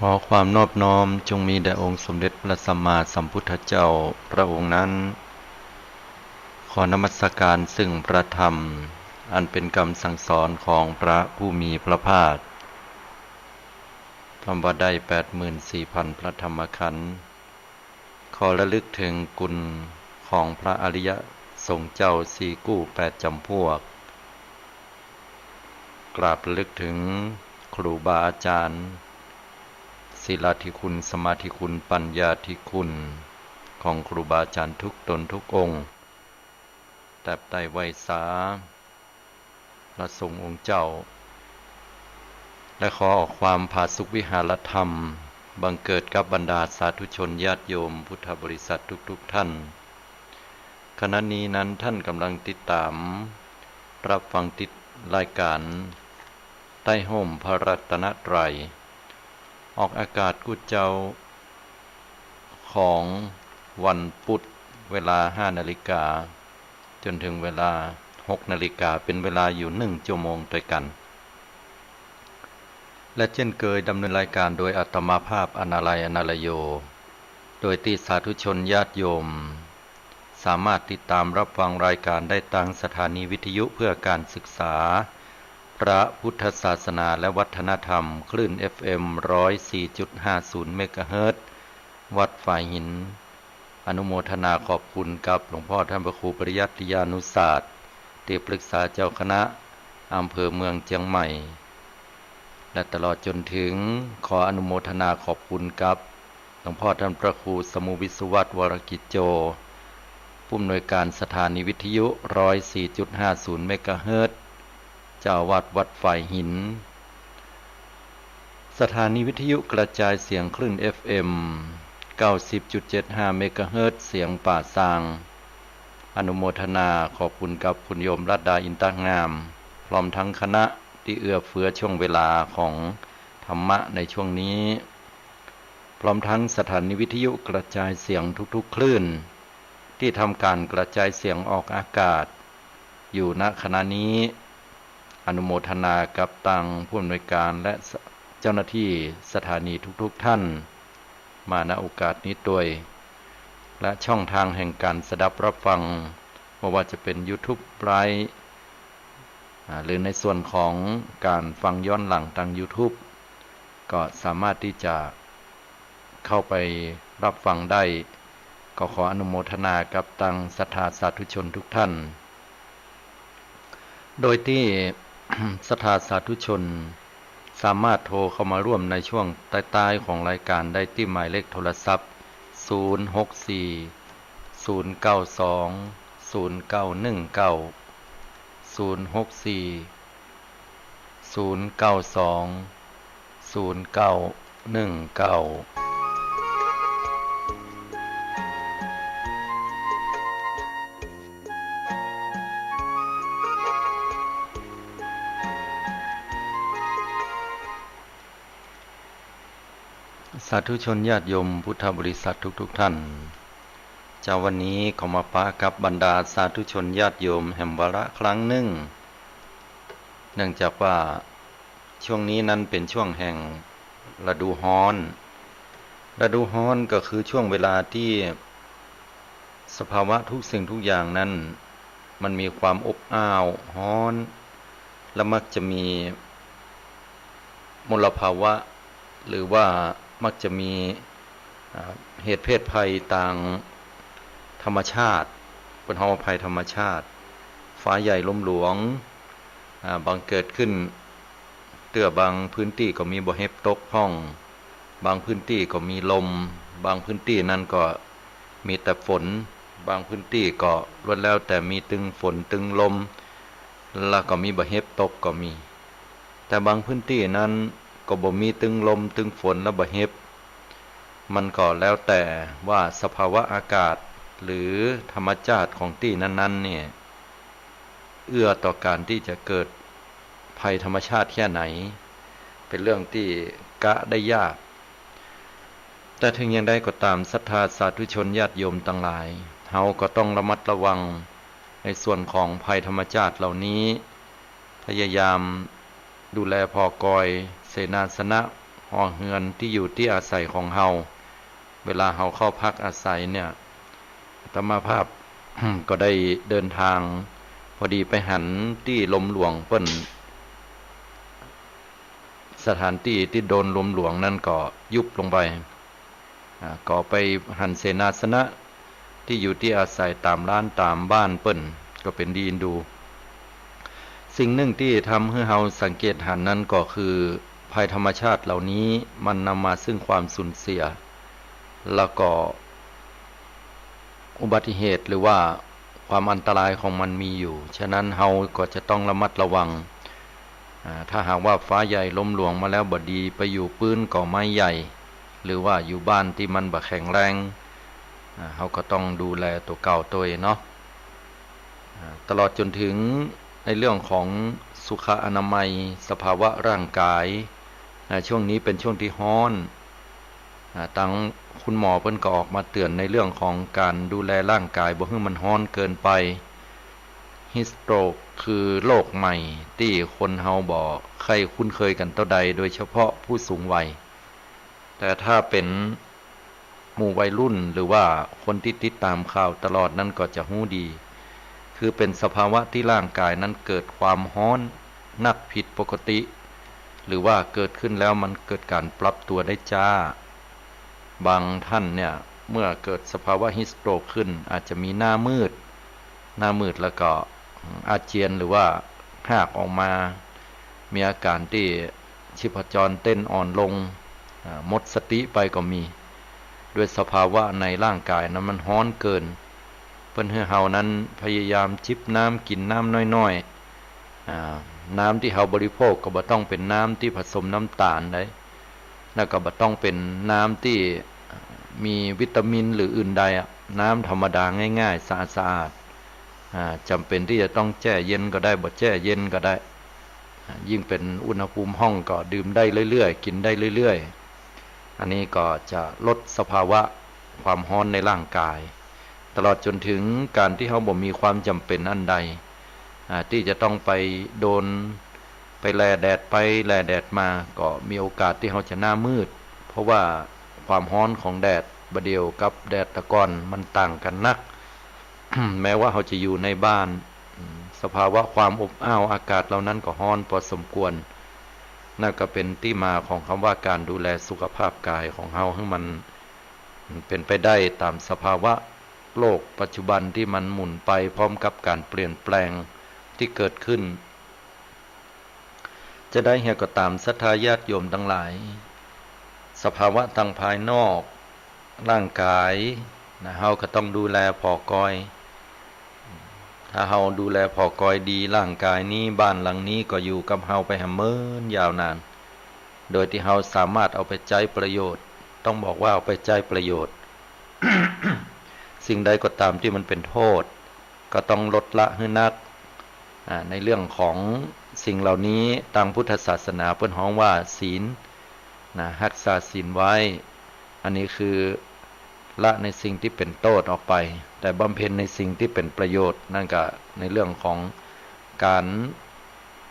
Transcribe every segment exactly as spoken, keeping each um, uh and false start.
ขอความนอบน้อมจงมีแด่องค์สมเด็จพระสัมมาสัมพุทธเจ้าพระองค์นั้น ขอนมัสการซึ่งพระธรรม อันเป็นกำสั่งสอนของพระผู้มีพระภาค ทำว่าได้แปดหมื่นสี่พันพระธรรมขันธ์ ขอระลึกถึงคุณของพระอริยสงฆ์เจ้าสี่กู้แปดจำพวก กราบระลึกถึงครูบาอาจารย์ ศีลาธิคุณ สมาธิคุณ ปัญญาธิคุณ ของครูบาอาจารย์ทุกตนทุกองค์ แตบใต้ไหว้สา พระสงฆ์องค์เจ้า และขอออกความผาสุกวิหารธรรม บังเกิดกับบรรดาสาธุชนญาติโยมพุทธบริษัททุกๆท่าน ขณะนี้นั้นท่านกำลังติดตาม รับฟังติดรายการ ใต้ฮ่มพระรัตนตรัย ออกอากาศกู้เจ๊า ของวันพุธ เวลาห้านาฬิกา จนถึงเวลาหกนาฬิกา เป็นเวลาอยู่หนึ่งชั่วโมงตวยกั๋น และเจ้นเกยดำเนินรายการโดยอาตมาภาพ อนาลัย อนาลโย โดยตี้สาธุชนญาติโยม สามารถติดตามรับฟังรายการได้ตางสถานีวิทยุเพื่อการศึกษา พระพุทธศาสนาและวัฒนธรรม คลื่น เอฟเอ็ม ร้อยสี่จุดห้าศูนย์ เมกะเฮิรตซ์ วัดฝายหิน อนุโมทนาขอบคุณกับหลวงพ่อท่านพระครูปริยัติยานุศาสตร์ ตี้ปรึกษาเจ้าคณะอำเภอเมืองเจียงใหม่ และตลอดจนถึงขออนุโมทนาขอบคุณกับหลวงพ่อท่านพระครูสมุวิศวัตร วรกิจโจ ผู้อำนวยการสถานีวิทยุ ร้อยสี่จุดห้าศูนย์ เมกะเฮิรตซ์ เจ้าอาวาสวัดฝายหิน สถานีวิทยุกระจายเสียงคลื่น เอฟเอ็ม เก้าสิบจุดเจ็ดห้า เมกะเฮิรตซ์ เสียงป่าซาง อนุโมทนาขอบคุณกับคุณโยมรัตดา อินตะงาม พร้อมทั้งคณะตี้เอื้อเฟื้อช่วงเวลาของธรรมะในช่วงนี้ พร้อมทั้งสถานีวิทยุกระจายเสียงทุกๆคลื่น ตี้ทำการกระจายเสียงออกอากาศอยู่ ณ ขณะนี้ อนุโมทนากับตางผู้อำนวยการและเจ้าหน้าที่สถานีทุกๆท่าน มา ณ โอกาสนี้ตวย และช่องทางแห่งการสดับรับฟัง บ่ว่าจะเป๋นยูทูบไลฟ์ อ่า หรือในส่วนของการฟังย้อนหลังตางยูทูบ ก็สามารถตี้จะเข้าไปรับฟังได้ ก็ขออนุโมทนากับตางศรัทธาสาธุชนทุกท่าน โดยตี้ ศรัทธาสาธุชนสามารถโทรเข้ามาร่วมในช่วงต้ายๆของรายการได้ตี้หมายเลขโทรศัพท์ ศูนย์หกสี่ ศูนย์เก้าสอง ศูนย์เก้าหนึ่งเก้า ศูนย์หกสี่ ศูนย์เก้าสอง ศูนย์เก้าหนึ่งเก้า สาธุชนญาติโยมพุทธบริษัททุกๆท่าน เจ๊าวันนี้ขอมาปะกับบรรดาสาธุชนญาติโยมแหมวาระครั้งนึ่ง เนื่องจากว่าช่วงนี้นั้นเป๋นช่วงแห่งฤดูฮ้อน ฤดูฮ้อนก็คือช่วงเวลาตี้สภาวะทุกสิ่งทุกอย่างนั้น มันมีความอบอ้าวฮ้อน และมักจะมีมลภาวะ หรือว่ามักจะมี อ่า เหตุเพศภัยตางธรรมชาติ เปิ้นฮ้องว่าภัยธรรมชาติ ฟ้าใหญ่ลมหลวง อ่า บังเกิดขึ้น เตื้อบางพื้นตี้ก็มีบ่าเห็บตกพ่อง บางพื้นตี้ก็มีลม บางพื้นตี้นั้นก็มีแต่ฝน บางพื้นตี้ก็ล้วนแล้วแต่มีตึงฝนตึงลม แล้วก็มีบ่าเห็บตกก็มี แต่บางพื้นตี้นั้นก็บ่มีตึงลมตึงฝนและบ่าเห็บ มันก็แล้วแต่ว่าสภาวะอากาศหรือธรรมชาติของตี้นั้นๆเนี่ย เอื้อต่อการตี้จะเกิดภัยธรรมชาติแค่ไหน เป๋นเรื่องตี้กะได้ยาก แต่เถิงอย่างใดก็ต๋าม ศรัทธาสาธุชนญาติโยมตังหลาย เฮาก็ต้องระมัดระวังในส่วนของภัยธรรมชาติเหล่านี้ พยายามดูแลผ่อกอยเสนาสนะ หอเฮือนตี้อยู่ตี้อาศัยของเฮา เวลาเฮาเข้าพักอาศัยเนี่ย อาตมาภาพ ก็ได้เดินทาง พอดีไปหันตี้ลมหลวงเปิ้น สถานตี้ตี้โดนลมหลวงนั้นก็ยุบลงไป อ่า ก็ไปหันเสนาสนะตี้อยู่ตี้อาศัยต๋ามร้านต๋ามบ้านเปิ้น ก็เป๋นดีดู สิ่งนึ่งตี้ทำหื้อเฮาสังเกตหันนั้นก็คือ ภัยธรรมชาติเหล่านี้มันนำมาซึ่งความสูญเสีย แล้วก็อุบัติเหตุหรือว่าความอันตรายของมันมีอยู่ ฉะนั้นเฮาก็จะต้องระมัดระวัง อ่า ถ้าหากว่าฟ้าใหญ่ลมหลวงมาแล้วบ่ดี ไปอยู่ปื๊นกอไม้ใหญ่ หรือว่าอยู่บ้านตี้มันบ่แข็งแรง อ่า เฮาก็ต้องดูแลตั๋วเก่าตวยเนาะ อ่า ตลอดจ๋นถึงในเรื่องของสุขอนามัย สภาวะร่างกาย อ่า ช่วงนี้เป๋นช่วงตี้ฮ้อน อ่า ตังคุณหมอเปิ้นก็ออกมาเตื๋อนในเรื่องของก๋านดูแลร่างกายบ่หื้อมันฮ้อนเกินไป heat stroke คือโรคใหม่ตี้คนเฮาบ่ใค่คุ้นเคยกั๋นเต้าใด โดยเฉพาะผู้สูงวัย แต่ถ้าเป๋นหมู่วัยรุ่นหรือว่าคนตี้ติดต๋ามข่าวตลอดนั้นก็จะฮู้ดี คือเป๋นสภาวะตี้ร่างกายนั้นเกิดความฮ้อนนักผิดปกติ หรือว่าเกิดขึ้นแล้วมันเกิดก๋านปรับตั๋วได้จ๊า บางท่านเนี่ย เมื่อเกิดสภาวะ heat stroke ขึ้น อาจจะมีหน้ามืด หน้ามืดแล้วก็อาเจียนหรือว่าฮากออกมา มีอาก๋านตี้ชีพจรเต้นอ่อนลง อ่า หมดสติไปก็มี ด้วยสภาวะในร่างกายนั้นมันฮ้อนเกิน เปิ้นหื้อเฮานั้นพยายามจิบน้ำ กิ๋นน้ำน้อยๆ อ่า น้ำตี้เฮาบริโภคก็บ่ต้องเป๋นน้ำตี้ผสมน้ำต๋าลใด แล้วก็บ่ต้องเป๋นน้ำตี้มีวิตามินหรืออื่นใดอะ น้ำธรรมดาง่ายๆ สะอาดๆ อ่า จ๋ำเป๋นตี้จะต้องแจ้เย็นก็ได้ บ่แจ้เย็นก็ได้ อ่า ยิ่งเป๋นอุณหภูมิห้องก็ดื่มได้เรื่อยๆ กิ๋นได้เรื่อยๆ อันนี้ก็จะลดสภาวะความฮ้อนในร่างกาย ตลอดจ๋นถึงก๋านตี้เฮาบ่มีความจ๋ำเป๋นอันใด อ่า ตี้จะต้องไปโดน ไปแล่แดดไปแล่แดดมา ก็มีโอกาสตี้เฮาจะหน้ามืด เพราะว่าความฮ้อนของแดดบ่าเดี่ยวกับแดดตะก่อนมันต่างกั๋นนัก แม้ว่าเฮาจะอยู่ในบ้าน อืม สภาวะความอบอ้าวอากาศเหล่านั้นก็ฮ้อนพอสมควร นั่นก็เป๋นตี้มาของกำว่าก๋านดูแลสุขภาพกายของเฮาหื้อมันเป๋นไปได้ต๋ามสภาวะโลกปัจจุบันตี้มันหมุนไปพร้อมกับก๋านเปลี่ยนแปลงตี้เกิดขึ้น จาใดเหียก็ต๋าม ศรัทธาญาติโยมตังหลาย สภาวะตางภายนอก ร่างกายนะ เฮาก็ต้องดูแลผ่อกอย ถ้าเฮาดูแลผ่อกอยดี ร่างกายนี้ บ้านหลังนี้ก็อยู่กับเฮาไปหาเมินยาวนาน โดยตี้เฮาสามารถเอาไปใจ๊ประโยชน์ ต้องบอกว่าเอาไปใจ๊ประโยชน์ สิ่งใดก็ต๋ามตี้มันเป๋นโทษ ก็ต้องลดละหื้อนัก อ่า ในเรื่องของสิ่งเหล่านี้ ตางพุทธศาสนาเปิ้นฮ้องว่าศีล นะ ฮักษาศีลไว้ อันนี้คือละในสิ่งตี้เป๋นโต้ษออกไป แต่บำเพ็ญในสิ่งตี้เป๋นประโยชน์ นั่นก็ในเรื่องของก๋าน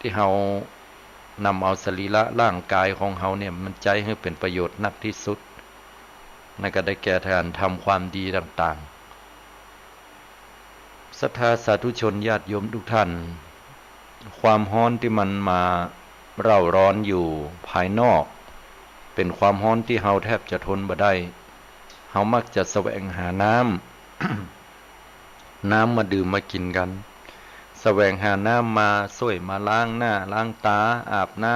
ตี้เฮานำเอาสรีระร่างกายของเฮาเนี่ย มันใจ๊หื้อเป๋นประโยชน์นักตี้สุด นั่นก็ได้แก่ก๋านทำความดีต่างๆ ศรัทธาสาธุชนญาติโยมทุกท่าน ความฮ้อนตี้มันมาเร่าร้อนอยู่ภายนอก เป๋นความฮ้อนตี้เฮาแทบจะทนบ่ได้ เฮามักจะแสวงหาน้ำ น้ำมาดื่มมากิ๋นกั๋น แสวงหาน้ำมาซ่วยมาล้างหน้าล้างต๋า อาบน้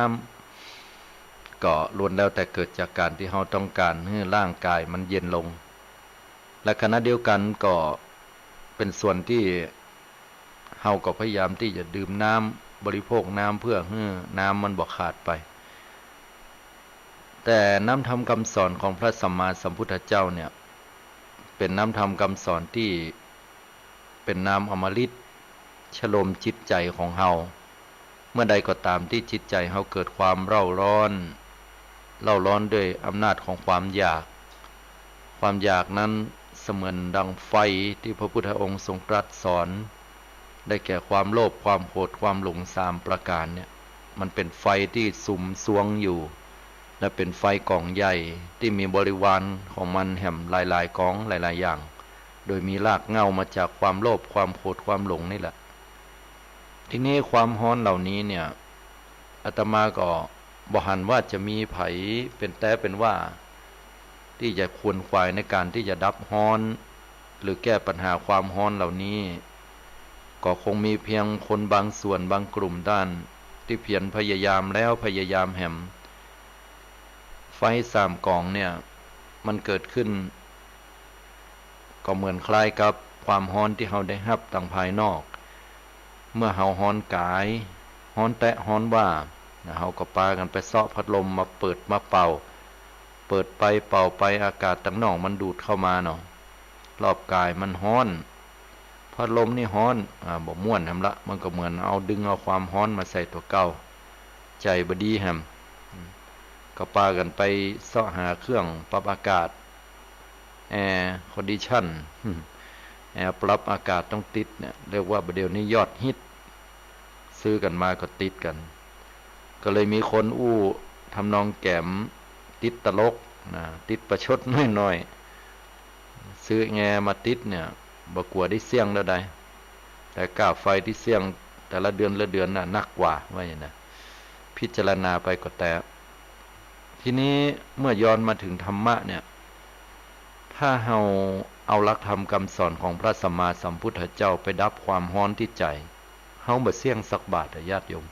ำ ก็ล้วนแล้วแต่เกิดจากก๋านตี้เฮาต้องก๋านหื้อร่างกายมันเย็นลง และขณะเดียวกั๋นก็เป๋นส่วนตี้เฮาก็พยายามตี้จะดื่มน้ำ บริโภคน้ำเพื่อหื้อน้ำมันบ่ขาดไป แต่น้ำธรรมกำสอนของพระสัมมาสัมพุทธเจ้าเนี่ย เป๋นน้ำธรรมกำสอนตี้เป๋นน้ำอมฤต ชโลมจิตใจ๋ของเฮา เมื่อใดก็ต๋ามตี้จิตใจ๋เฮาเกิดความเร่าร้อน เร่าร้อนด้วยอำนาจของความอยาก ความอยากนั้นเสมือนดังไฟตี้พระพุทธองค์ทรงตรัสสอน ได้แก่ความโลภ ความโกรธ ความหลง สามประก๋านเนี่ย มันเป๋นไฟตี้สุมทรวงอยู่ และเป๋นไฟก๋องใหญ่ตี้มีบริวารของมันแหมหลายๆ ก๋องหลายๆ อย่าง โดยมีรากเหง้ามาจากความโลภ ความโขด ความหลงนี่แหละ ทีนี้ความฮ้อนเหล่านี้เนี่ย อาตมาก็บ่หันว่าจะมีใผเป๋นแต๊เป๋นว่า ตี้จะขวนขวายในก๋านตี้จะดับฮ้อน หรือแก้ปัญหาความฮ้อนเหล่านี้ ก็คงมีเพียงคนบางส่วนบางกลุ่มเต้านั้น ตี้เพียรพยายามแล้วพยายามแหม ไฟสามก๋องเนี่ย มันเกิดขึ้น ก็เหมือนคล้ายกับความฮ้อนตี้เฮาได้ฮับตางภายนอก เมื่อเฮาฮ้อนก๋าย ฮ้อนแต๊ฮ้อนว่า เฮาก็ปากั๋นไปเซาะพัดลมมาเปิดมาเป่า เปิดไปเป่าไป อากาศตางนอกมันดูดเข้ามาเนาะ รอบก๋ายมันฮ้อน พัดลมนี่ฮ้อน อ่า บ่ม่วนแหมละ มันก็เหมือนเอาดึงเอาความฮ้อนมาใส่ตั๋วเก่า ใจ๋บ่ดีแหม ก็ปากั๋นไปเซาะหาเครื่องปรับอากาศ แอร์คอนดิชัน แอร์ปรับอากาศต้องติดเนี่ย เรียกว่าบ่าเดี่ยวนี้ยอดฮิต ซื้อกั๋นมาก็ติดกั๋น ก็เลยมีคนอู้ทำนองแก๋ม ติดตลกนะ ติดประชดหน้อยๆ ซื้อแอร์มาติดเนี่ย บ่กั๋วได้เสี้ยงแล้วใด แต่ก้าไฟตี้เสี้ยงแต่ละเดือนละเดือนน่ะหนักกว่า ว่าอย่างนั้นนะ พิจารณาไปก็แต๊ ทีนี้เมื่อย้อนมาเถิงธรรมะเนี่ย ถ้าเฮาเอาหลักธรรมกำสอนของพระสัมมาสัมพุทธเจ้าไปดับความฮ้อนตี้ใจ๋ เฮาบ่เสี้ยงสักบาทอะญาติโยม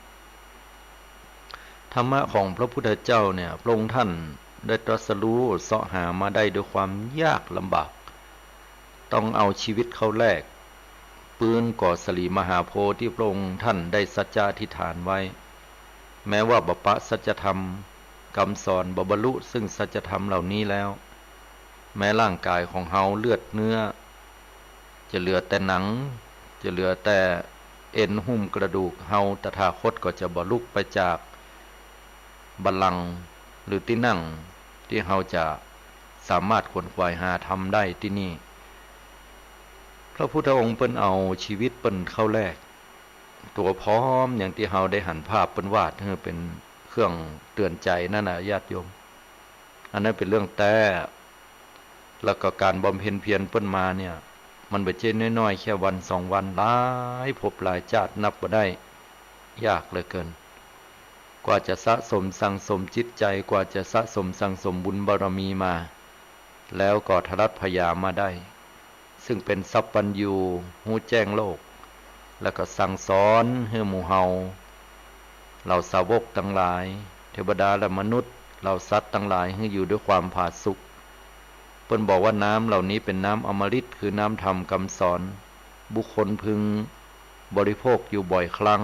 ธรรมะของพระพุทธเจ้าเนี่ย พระองค์ท่านได้ตรัสรู้เสาะหามาได้ด้วยความยากลำบาก ต้องเอาชีวิตเข้าแลก ปื้นก่อสลีมหาโพธิ์ตี้พระองค์ท่านได้สัจจะอธิษฐานไว้ แม้ว่าบ่ปะสัจธรรมกำสอน บ่บรรลุซึ่งสัจธรรมเหล่านี้แล้ว แม้ร่างก๋ายของเฮาเลือดเนื้อ จะเหลือแต่หนัง จะเหลือแต่เอ็นหุ้มกระดูก เฮาตถาคตก็จะบ่ลุกไปจากบัลลังก์หรือตี้นั่งตี้เฮาจะสามารถขวนขวายหาธรรมได้ตี้นี่ พระพุทธองค์เปิ้นเอาชีวิตเปิ้นเข้าแลก ตั๋วผอมอย่างตี้เฮาได้หันภาพเปิ้นวาดหื้อเป๋นเครื่องเตือนใจ๋นั่นน่ะญาติโยม อันนั้นเป๋นเรื่องแต๊ แล้วก็ก๋านบำเพ็ญเพียรเปิ้นมาเนี่ย มันบ่ใจ้น้อยๆ แค่วันสองวัน หลายภพหลายจาตินับบ่ได้ ยากเหลือเกิน กว่าจะสะสมสั่งสมจิตใจ๋ กว่าจะสะสมสั่งสมบุญบารมีมา แล้วก็ทะลัดผยามาได้ ซึ่งเป๋นสัพพัญญู ฮู้แจ้งโลก แล้วก็สั่งสอนหื้อหมู่เฮา เหล่าสาวกตังหลาย เทวดาและมนุษย์ เหล่าสัตว์ตังหลาย หื้ออยู่ด้วยความผาสุก เปิ้นบอกว่าน้ำเหล่านี้เป๋นน้ำอมฤต คือน้ำธรรมกำสอน บุคคลพึงบริโภคอยู่บ่อยครั้ง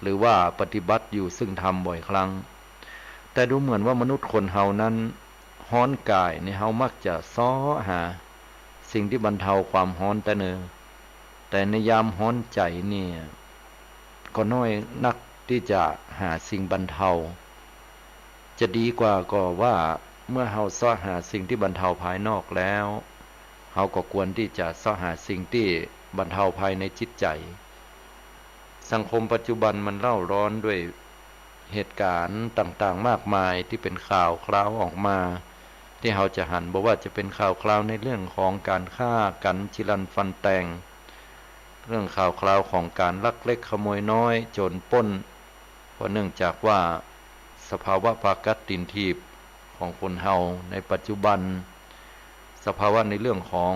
หรือว่าปฏิบัติอยู่ซึ่งธรรมบ่อยครั้ง แต่ดูเหมือนว่ามนุษย์คนเฮานั้น ฮ้อนก๋ายนี่เฮามักจะเซาะหาสิ่งตี้บรรเทาความฮ้อนแต๊เน่อ แต่ในยามฮ้อนใจ๋เนี่ย ก็น้อยนักตี้จะหาสิ่งบรรเทา จะดีกว่าก็ว่าเมื่อเฮาเซาะหาสิ่งตี้บรรเทาภายนอกแล้ว เฮาก็ควรตี้จะเซาะหาสิ่งตี้บรรเทาภายในจิตใจ๋ สังคมปัจจุบันมันเร่าร้อนด้วยเหตุก๋ารณ์ต่างๆ มากมายตี้เป๋นข่าวคราวออกมา ตี้เฮาจะหัน บ่ว่าจะเป๋นข่าวคราวในเรื่องของก๋านฆ่ากั๋น จีรันฟันแตง เรื่องข่าวคราวของก๋านลักเล็กขโมยน้อย โจ๋รปล้น เพราะเนื่องจากว่าสภาวะปากกัดตี๋นถีบของคนเฮาในปัจจุบัน สภาวะในเรื่องของ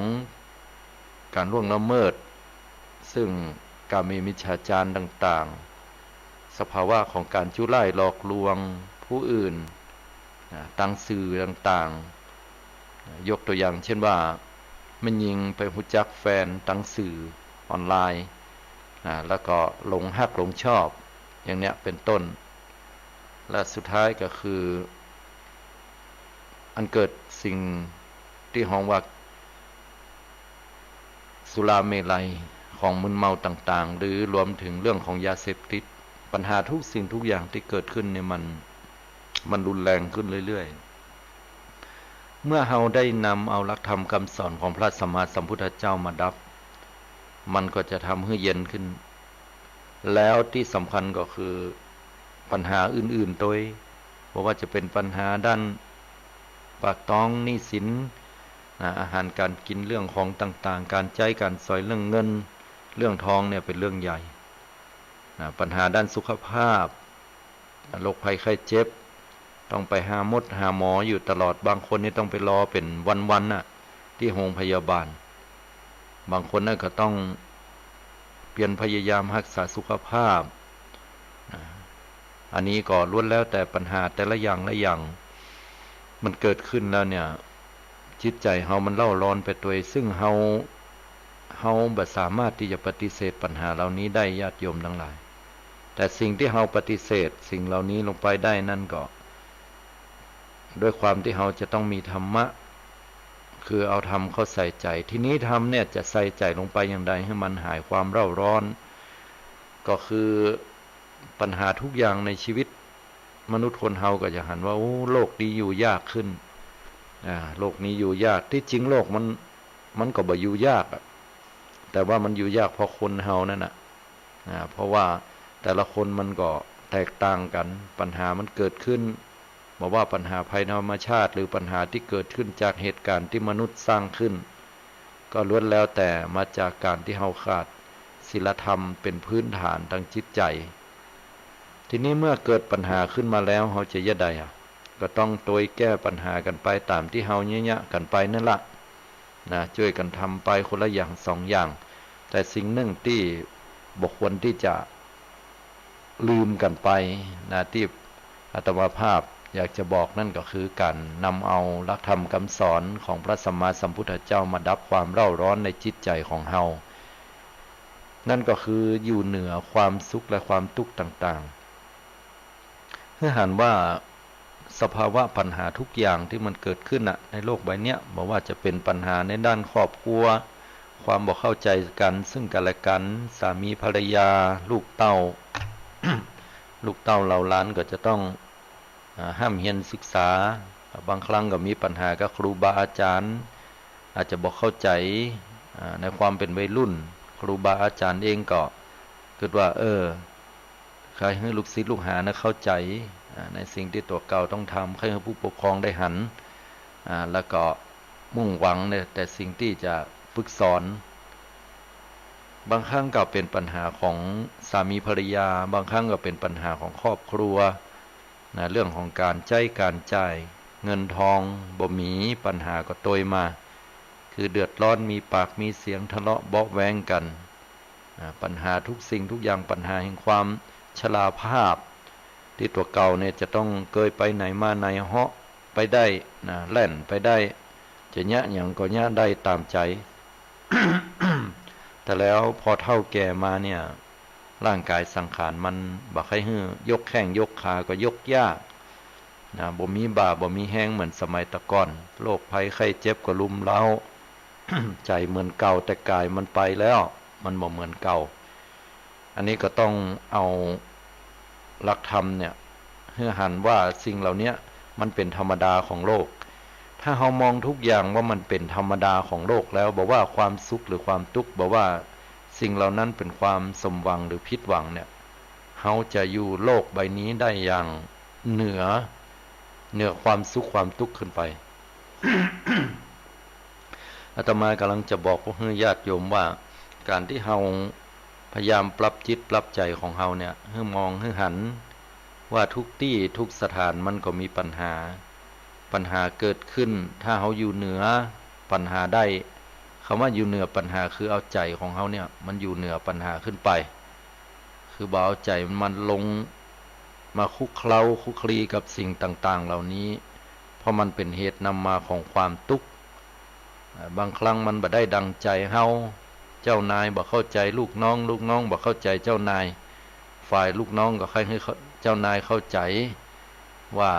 ก๋านล่วงละเมิด ซึ่งกาเมมิจฉาจารต่างๆ สภาวะของก๋านจุร้ายหลอกลวงผู้อื่น นะ ตางสื่อต่างๆ ยกตั๋วอย่างเช่นว่า แม่หญิงไปฮู้จักแฟนตางสื่อออนไลน์ นะ แล้วก็หลงฮักหลงชอบ อย่างเนี้ยเป๋นต้น และสุดท้ายก็คือ อันเกิดสิ่งตี้ฮ้องว่า สุราเมรัย ของมึนเมาต่างๆ หรือรวมเถิงเรื่องของยาเสพติด ปัญหาทุกสิ่งทุกอย่างตี้เกิดขึ้นเนี่ยมัน มันรุนแรงขึ้นเรื่อยๆ เมื่อเฮาได้นำเอาหลักธรรมกำสอนของพระสัมมาสัมพุทธเจ้ามาดับ มันก็จะทำหื้อเย็นขึ้น แล้วตี้สำคัญก็คือปัญหาอื่นๆ ตวย บ่ว่าจะเป๋นปัญหาด้านปากต๊อง หนี้สิน นะ อาหารก๋านกิ๋น เรื่องของต่างๆ ก๋านใจ๊ก๋านสอย เรื่องเงิน เรื่องทองเนี่ยเป๋นเรื่องใหญ่ นะ ปัญหาด้านสุขภาพ โรคภัยไข้เจ็บ ต้องไปหาหมดหาหมออยู่ตลอด บางคนนี่ต้องไปรอเป๋นวันๆ น่ะ ตี้โฮงพยาบาล บางคนนั่นก็ต้องเปียรพยายามฮักษาสุขภาพ นะ อันนี้ก็ล้วนแล้วแต่ปัญหาแต่ละอย่างละอย่าง มันเกิดขึ้นแล้วเนี่ย จิตใจ๋เฮามันเร่าร้อนไปตวย ซึ่งเฮา เฮาบ่สามารถตี้จะปฏิเสธปัญหาเหล่านี้ได้ ญาติโยมตังหลาย แต่สิ่งตี้เฮาปฏิเสธสิ่งเหล่านี้ลงไปได้นั่นก็ ด้วยความตี้เฮาจะต้องมีธรรมะ คือเอาธรรมเข้าใส่ใจ๋ ทีนี้ธรรมเนี่ยจะใส่ใจ๋ลงไปอย่างใดหื้อมันหายความเร่าร้อน ก็คือปัญหาทุกอย่างในชีวิตมนุษย์คนเฮาก็จะหันว่า โอ้ โลกนี้อยู่ยากขึ้น อ่า โลกนี้อยู่ยาก ตี้จริงโลกมัน มันก็บ่อยู่ยากอะ แต่ว่ามันอยู่ยากเพราะคนเฮานั่นน่ะ อ่า เพราะว่าแต่ละคนมันก็แตกต่างกั๋น ปัญหามันเกิดขึ้น บ่ว่าปัญหาภัยธรรมชาติ หรือปัญหาตี้เกิดขึ้นจากเหตุก๋ารณ์ตี้มนุษย์สร้างขึ้น ก็ล้วนแล้วแต่มาจากก๋านตี้เฮาขาดศีลธรรมเป๋นพื้นฐานตางจิตใจ๋ ทีนี้เมื่อเกิดปัญหาขึ้นมาแล้ว เฮาจะเยียะใดอะ ก็ต้องตวยแก้ปัญหากั๋นไปต๋ามตี้เฮาเยียะๆ กั๋นไปนั่นละ นะ จ้วยกั๋นทำไปคนละอย่างสองอย่าง แต่สิ่งนึ่งตี้บ่ควรตี้จะลืมกั๋นไปนะ ตี้อาตมาภาพอยากจะบอกนั่นก็คือก๋านนำเอาหลักธรรมกำสอนของพระสัมมาสัมพุทธเจ้ามาดับความเร่าร้อนในจิตใจ๋ของเฮา นั่นก็คืออยู่เหนือความสุขและความตุ๊กข์ต่างๆ หื้อหันว่าสภาวะปัญหาทุกอย่างตี้มันเกิดขึ้นน่ะ ในโลกใบเนี้ย บ่ว่าจะเป๋นปัญหาในด้านครอบครัว ความบ่เข้าใจ๋กั๋นซึ่งกั๋นและกั๋น สามีภรรยา ลูกเต้า ลูกเต้าเหล่าหลานก็จะต้อง อ่า ฮ่ำเฮียนศึกษา บางครั้งก็มีปัญหากับครูบาอาจ๋ารย์ อาจจะบ่เข้าใจ๋ อ่า ในความเป๋นวัยรุ่น ครูบาอาจ๋ารย์เองก็กึ๊ดว่า เออ ใค่หื้อลูกศิษย์ลูกหานะเข้าใจ๋ อ่า ในสิ่งตี้ตั๋วเก่าต้องทำ ใค่หื้อผู้ปกครองได้หัน อ่า แล้วก็มุ่งหวังในแต่สิ่งตี้จะฝึกสอน บางครั้งก็เป๋นปัญหาของสามีภรรยา บางครั้งก็เป๋นปัญหาของครอบครัว นะ เรื่องของก๋านใจ๊ก๋านจ่าย เงินทองบ่มี ปัญหาก็ตวยมา คือเดือดร้อน มีปากมีเสียง ทะเลาะเบาะแว้งกั๋น อ่า ปัญหาทุกสิ่งทุกอย่าง ปัญหาแห่งความชราภาพ ตี้ตั๋วเก่าเนี่ยจะต้องเกยไปไหนมาไหน เหาะไปได้นะ แล่นไปได้ จะเยียะหยังก็เยียะได้ต๋ามใจ๋ แต่แล้วพอเฒ่าแก่มาเนี่ย ร่างก๋ายสังขารมันบ่ใค่หื้อยกแข้งยกขาก็ยกยากนะ บ่มีบ่าบ่มีแฮงเหมือนสมัยแต่ก่อน โรคภัยไข้เจ็บก็รุมเร้า ใจ๋เหมือนเก่า แต่ก๋ายมันไปแล้ว มันบ่เหมือนเก่า อันนี้ก็ต้องเอาหลักธรรมเนี่ย หื้อหันว่าสิ่งเหล่าเนี้ยมันเป๋นธรรมดาของโลก ถ้าเฮามองทุกอย่างว่ามันเป๋นธรรมดาของโลกแล้ว บ่ว่าความสุขหรือความตุ๊กข์ บ่ว่าสิ่งเหล่านั้นเป๋นความสมหวังหรือผิดหวังเนี่ย เฮาจะอยู่โลกใบนี้ได้อย่างเหนือ เหนือความสุขความตุ๊กข์ขึ้นไป อาตมากำลังจะบอกพวกหื้อญาติโยมว่า ก๋านตี้เฮาพยายามปรับจิตปรับใจ๋ของเฮาเนี่ย หื้อมองหื้อหันว่าทุกตี้ทุกสถานมันก็มีปัญหา ปัญหาเกิดขึ้น ถ้าเฮาอยู่เหนือปัญหาได้ คำว่าอยู่เหนือปัญหาคือเอาใจ๋ของเฮาเนี่ยมันอยู่เหนือปัญหาขึ้นไป คือบ่เอาใจ๋มันลงมาคลุกเคล้าคลุกคลีกับสิ่งต่างๆ เหล่านี้ เพราะมันเป๋นเหตุนำมาของความตุ๊กข์ อ่า บางครั้งมันบ่ได้ดังใจ๋เฮา เจ้านายบ่เข้าใจ๋ลูกน้อง ลูกน้องบ่เข้าใจ๋เจ้านาย ฝ่ายลูกน้องก็ใค่หื้อเจ้านายเข้าใจ๋ว่า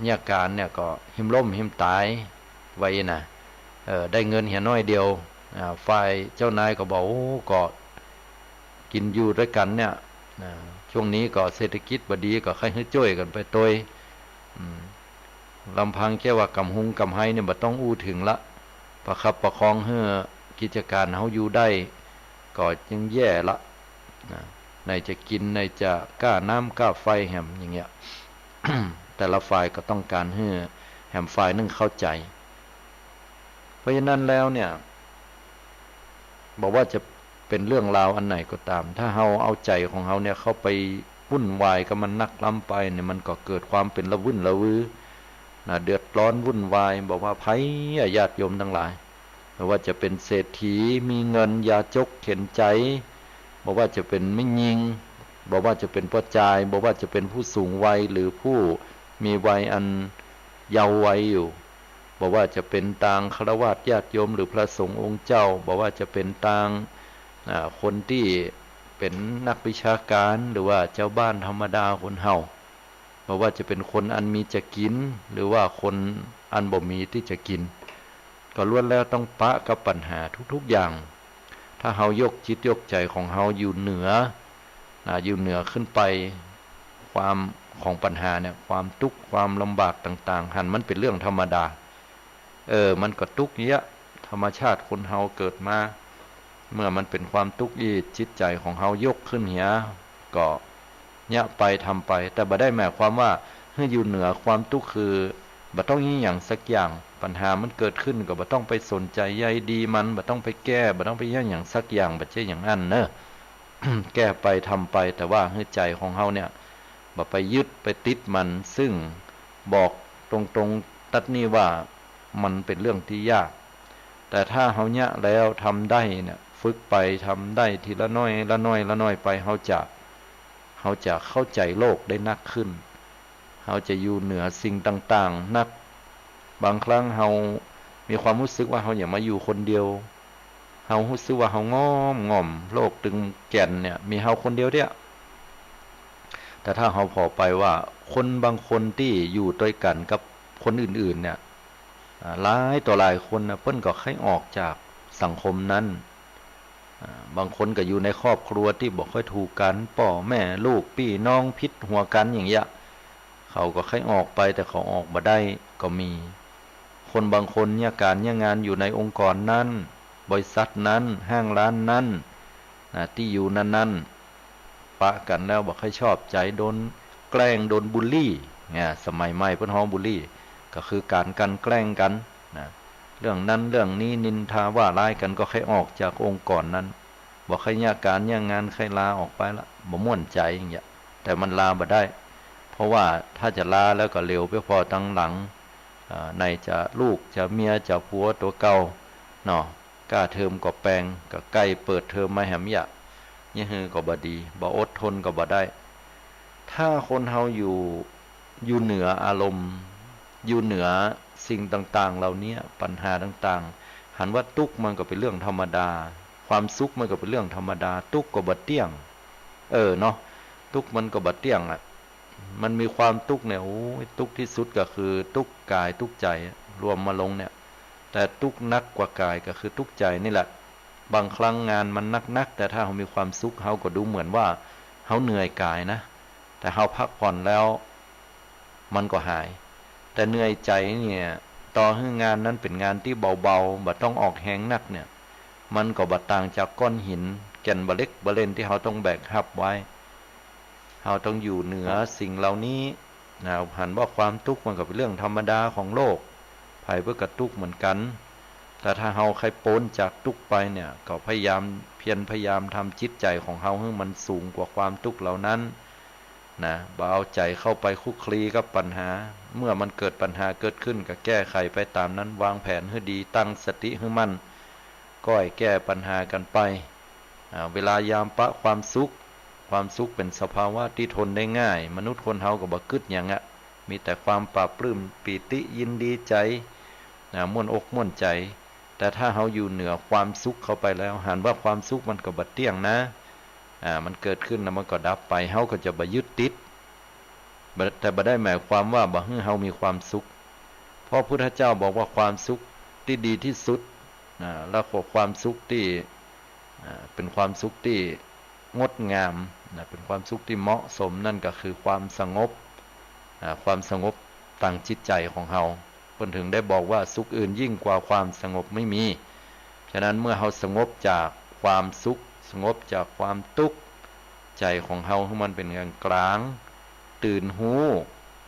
เยียะก๋านเนี่ยก็หิมล้มหิมต๋าย ว่าอี้นะ เออ ได้เงินเหียน้อยเดียว อ่า ฝ่ายเจ้านายก็บอก โอ้ ก็กิ๋นอยู่ตวยกั๋นเนี่ย อ่า ช่วงนี้ก็เศรษฐกิจบ่ดี ก็ใค่หื้อจ้วยกั๋นไปตวย อืม ลำพังแค่ว่ากำฮุงกำไฮเนี่ยบ่ต้องอู้เถิงละ ประคับประคองหื้อกิจก๋านเฮาอยู่ได้ ก็ยังแย่ละ นะ ไหนจะกิ๋น ไหนจะก้าน้ำก้าไฟแหมอย่างเงี้ย แต่ละฝ่ายก็ต้องก๋านหื้อแหมฝ่ายนึ่งเข้าใจ๋ เพราะฉะนั้นแล้วเนี่ย บ่ว่าจะเป๋นเรื่องราวอันไหนก็ต๋าม ถ้าเฮาเอาใจ๋ของเฮาเนี่ยเข้าไปวุ่นวายกับมันนักล้ำไปเนี่ย มันก็เกิดความเป๋นระวื้นระวือ นะ เดือดร้อนวุ่นวาย บ่ว่าใผอะ ญาติโยมตังหลาย บ่ว่าจะเป๋นเศรษฐี มีเงิน อย่าจกเข็ญใจ๋ บ่ว่าจะเป๋นแม่ญิง บ่ว่าจะเป๋นป้อจาย บ่ว่าจะเป๋นผู้สูงวัย หรือผู้มีวัยอันเยาว์วัยอยู่ บ่ว่าจะเป๋นตางฆราวาสญาติโยม หรือพระสงฆ์องค์เจ้า บ่ว่าจะเป๋นตาง อ่า คนตี้เป๋นนักวิชาก๋าน หรือว่าจาวบ้านธรรมดาคนเฮา บ่ว่าจะเป๋นคนอันมีจะกิ๋น หรือว่าคนอันบ่มีตี้จะกิ๋น ก็ล้วนแล้วต้องปะกับปัญหาทุกๆ อย่าง ถ้าเฮายกจิตยกใจ๋ของเฮาอยู่เหนือ นะ อยู่เหนือขึ้นไป ความของปัญหาเนี่ย ความตุ๊กข์ ความลำบากต่างๆ หันมันเป๋นเรื่องธรรมดา เออ มันก็ตุ๊กเยียะ ธรรมชาติคนเฮาเกิดมา เมื่อมันเป๋นความตุ๊กข์อี้ จิตใจ๋ของเฮายกขึ้นเหีย ก็เยียะไปทำไป แต่บ่ได้หมายความว่าหื้ออยู่เหนือความตุ๊กข์ คือบ่ต้องเยียะหยังสักอย่าง ปัญหามันเกิดขึ้นก็บ่ต้องไปสนใจ๋ใยดีมัน บ่ต้องไปแก้ บ่ต้องไปเยียะหยังสักอย่าง บ่ใจ้อย่างอั้นเน่อ แก้ไปทำไป แต่ว่าหื้อใจ๋ของเฮาเนี่ย บ่ไปยึดไปติดมัน ซึ่งบอกตรงๆ ตั๊ดนี้ว่ามันเป๋นเรื่องตี้ยาก แต่ถ้าเฮาเยียะแล้วทำได้เนี่ย ฝึกไปทำได้ทีละน้อยละน้อยละน้อยไป เฮาจะ เฮาจะเข้าใจ๋โลกได้นักขึ้น เฮาจะอยู่เหนือสิ่งต่างๆ นัก บางครั้งเฮามีความฮู้สึกว่าเฮาอยากมาอยู่คนเดียว เฮาฮู้สึกว่าเฮาง่อมง่อม โลกตึงแก่นเนี่ย มีเฮาคนเดียวเตี้ย แต่ถ้าเฮาผ่อไปว่าคนบางคนตี้อยู่ตวยกั๋นกับคนอื่นๆ เนี่ย อ่า หลายต่อหลายคนนะ เปิ้นก็ใค่ออกจากสังคมนั้น อ่า บางคนก็อยู่ในครอบครัวตี้บ่ค่อยถูกกั๋น ป้อแม่ลูกปี้น้องผิดหัวกั๋นอย่างเยียะ เขาก็ใค่ออกไป แต่เขาออกบ่ได้ก็มี คนบางคนเยียะก๋านเยียะงานอยู่ในองค์กรนั้น บริษัทนั้น ห้างร้านนั้น นะ ตี้อยู่นั้นๆ ปะกั๋นแล้วบ่ค่อยชอบใจ๋ โดนแกล้ง โดนบูลลี่ เนี่ย สมัยใหม่เปิ้นฮ้องบูลลี่ ก็คือก๋านกลั่นแกล้งกั๋น นะ เรื่องนั้นเรื่องนี้นินทาว่าร้ายกั๋น ก็ใค่ออกจากองค์กรนั้น บ่ใค่เยียะก๋านเยียะงาน ใค่ลาออกไปละ บ่ม่วนใจ๋อย่างเยียะ แต่มันลาบ่ได้ เพราะว่าถ้าจะลาแล้วก็เหลวไปผ่อตังหลัง อ่า ไหนจะลูกจะเมียจะผัวตั๋วเก่าเนาะ ก้าเทอมก็แปง ก็ใก้เปิดเทอมมาแหมเยียะ เยียะหื้อก็บ่ดี บ่อดทนก็บ่ได้ ถ้าคนเฮาอยู่ อยู่เหนืออารมณ์ อยู่เหนือสิ่งต่างๆ เหล่านี้ ปัญหาต่างๆ หันว่าตุ๊กข์มันก็เป๋นเรื่องธรรมดา ความสุขมันก็เป๋นเรื่องธรรมดา ตุ๊กข์ก็บ่เตี้ยง เออเนาะ ตุ๊กข์มันก็บ่เตี้ยงอะ มันมีความตุ๊กข์เนี่ย โอ้ย ตุ๊กข์ตี้สุดก็คือตุ๊กข์ก๋ายตุ๊กข์ใจ๋ รวมมาลงเนี่ย แต่ตุ๊กข์หนักกว่าก๋ายก็คือตุ๊กข์ใจ๋นี่แหละ บางครั้งงานมันหนักๆ แต่ถ้าเฮามีความสุข เฮาก็ดูเหมือนว่าเฮาเหนื่อยก๋ายนะ แต่เฮาพักผ่อนแล้ว มันก็หาย แต่เหนื่อยใจ๋เนี่ย ต่อหื้องานนั้นเป๋นงานตี้เบาๆ บ่ต้องออกแฮงนักเนี่ย มันก็บ่ต่างจากก้อนหิน แก่นบ่าเล็กบ่าเล่นตี้เฮาต้องแบกฮับไว้ เฮาต้องอยู่เหนือสิ่งเหล่านี้นะ หันว่าความตุ๊กข์มันก็เป๋นเรื่องธรรมดาของโลก ใผเปิ้นก็ตุ๊กข์เหมือนกั๋น แต่ถ้าเฮาใค่ป๊นจากตุ๊กข์ไปเนี่ย ก็พยายาม เพียรพยายามทำจิตใจ๋ของเฮาหื้อมันสูงกว่าความตุ๊กข์เหล่านั้น นะ บ่เอาใจ๋เข้าไปคลุกคลีกับปัญหา เมื่อมันเกิดปัญหาเกิดขึ้นก็แก้ไขไปต๋ามนั้น วางแผนหื้อดี ตั้งสติหื้อมั่น ก้อยแก้ปัญหากั๋นไป อ่า เวลายามปะความสุข ความสุขเป๋นสภาวะตี้ทนได้ง่าย มนุษย์คนเฮาก็บ่กึ๊ดหยังอะ มีแต่ความปลาบปลื้มปีติยินดีใจ๋ นะ ม่วนอกม่วนใจ๋ แต่ถ้าเฮาอยู่เหนือความสุขเข้าไปแล้ว หันว่าความสุขมันก็บ่เตี้ยงนะ อ่า มันเกิดขึ้นแล้วมันก็ดับไป เฮาก็จะบ่ยึดติด บ่ แต่บ่ได้หมายความว่าบ่หื้อเฮามีความสุข เพราะพุทธเจ้าบอกว่าความสุขตี้ดีตี้สุด อ่า แล้วก็ความสุขตี้ อ่า เป๋นความสุขตี้งดงามนะ เป๋นความสุขตี้เหมาะสม นั่นก็คือความสงบ อ่า ความสงบตางจิตใจ๋ของเฮา เปิ้นถึงได้บอกว่าสุขอื่นยิ่งกว่าความสงบไม่มี ฉะนั้นเมื่อเฮาสงบจากความสุข สงบจากความตุ๊กข์ ใจ๋ของเฮาหื้อมันเป๋นกลางๆ ตื่นฮู้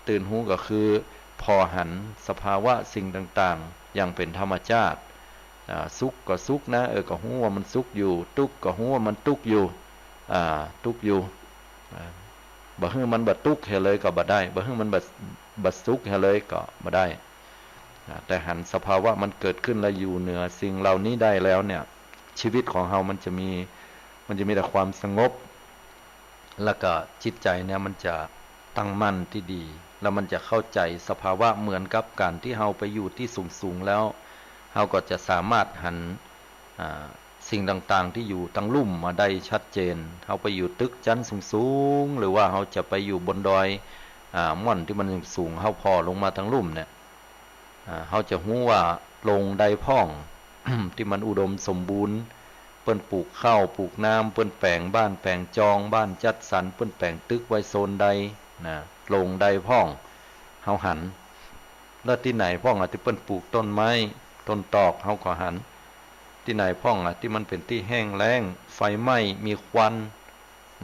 ตื่นฮู้ก็คือผ่อหันสภาวะสิ่งต่างๆ อย่างเป๋นธรรมชาติ อ่า สุขก็สุขนะ เออ ก็ฮู้ว่ามันสุขอยู่ ตุ๊กข์ก็ฮู้ว่ามันตุ๊กข์อยู่ อ่า ตุ๊กข์อยู่ อ่า บ่หื้อมันบ่ตุ๊กข์เหียเลยก็บ่ได้ บ่หื้อมันบ่ บ่สุขเหียเลยก็บ่ได้ อ่า แต่หันสภาวะมันเกิดขึ้นและอยู่เหนือสิ่งเหล่านี้ได้แล้วเนี่ย ชีวิตของเฮามันจะมี มันจะมีแต่ความสงบ แล้วก็จิตใจ๋เนี่ยมันจะตั้งมั่นตี้ดี แล้วมันจะเข้าใจ๋สภาวะเหมือนกับก๋านตี้เฮาไปอยู่ตี้สูงๆ แล้ว เฮาก็จะสามารถหัน อ่า สิ่งต่างๆ ตี้อยู่ตังลุ่มมาได้ชัดเจน เฮาไปอยู่ตึกจั๊นสูงๆ หรือว่าเฮาจะไปอยู่บนดอย อ่า ม่อนตี้มันสูงๆ เฮาผ่อลงมาตังลุ่มเนี่ย อ่า เฮาจะฮู้ว่าโพรงใดพ่อง ตี้มันอุดมสมบูรณ์ เปิ้นปลูกข้าวปลูกน้ำ เปิ้นแป๋งบ้านแป๋งจอง บ้านจัดสรร เปิ้นแป๋งตึกไว้โซนใดนะ โพรงใดพ่อง เฮาหัน แล้วตี้ไหนพ่องอะตี้เปิ้นปลูกต้นไม้ ต้นตอก เฮาก็หัน ตี้ไหนพ่องอะตี้มันเป๋นตี้แห้งแล้ง ไฟไหม้ มีควัน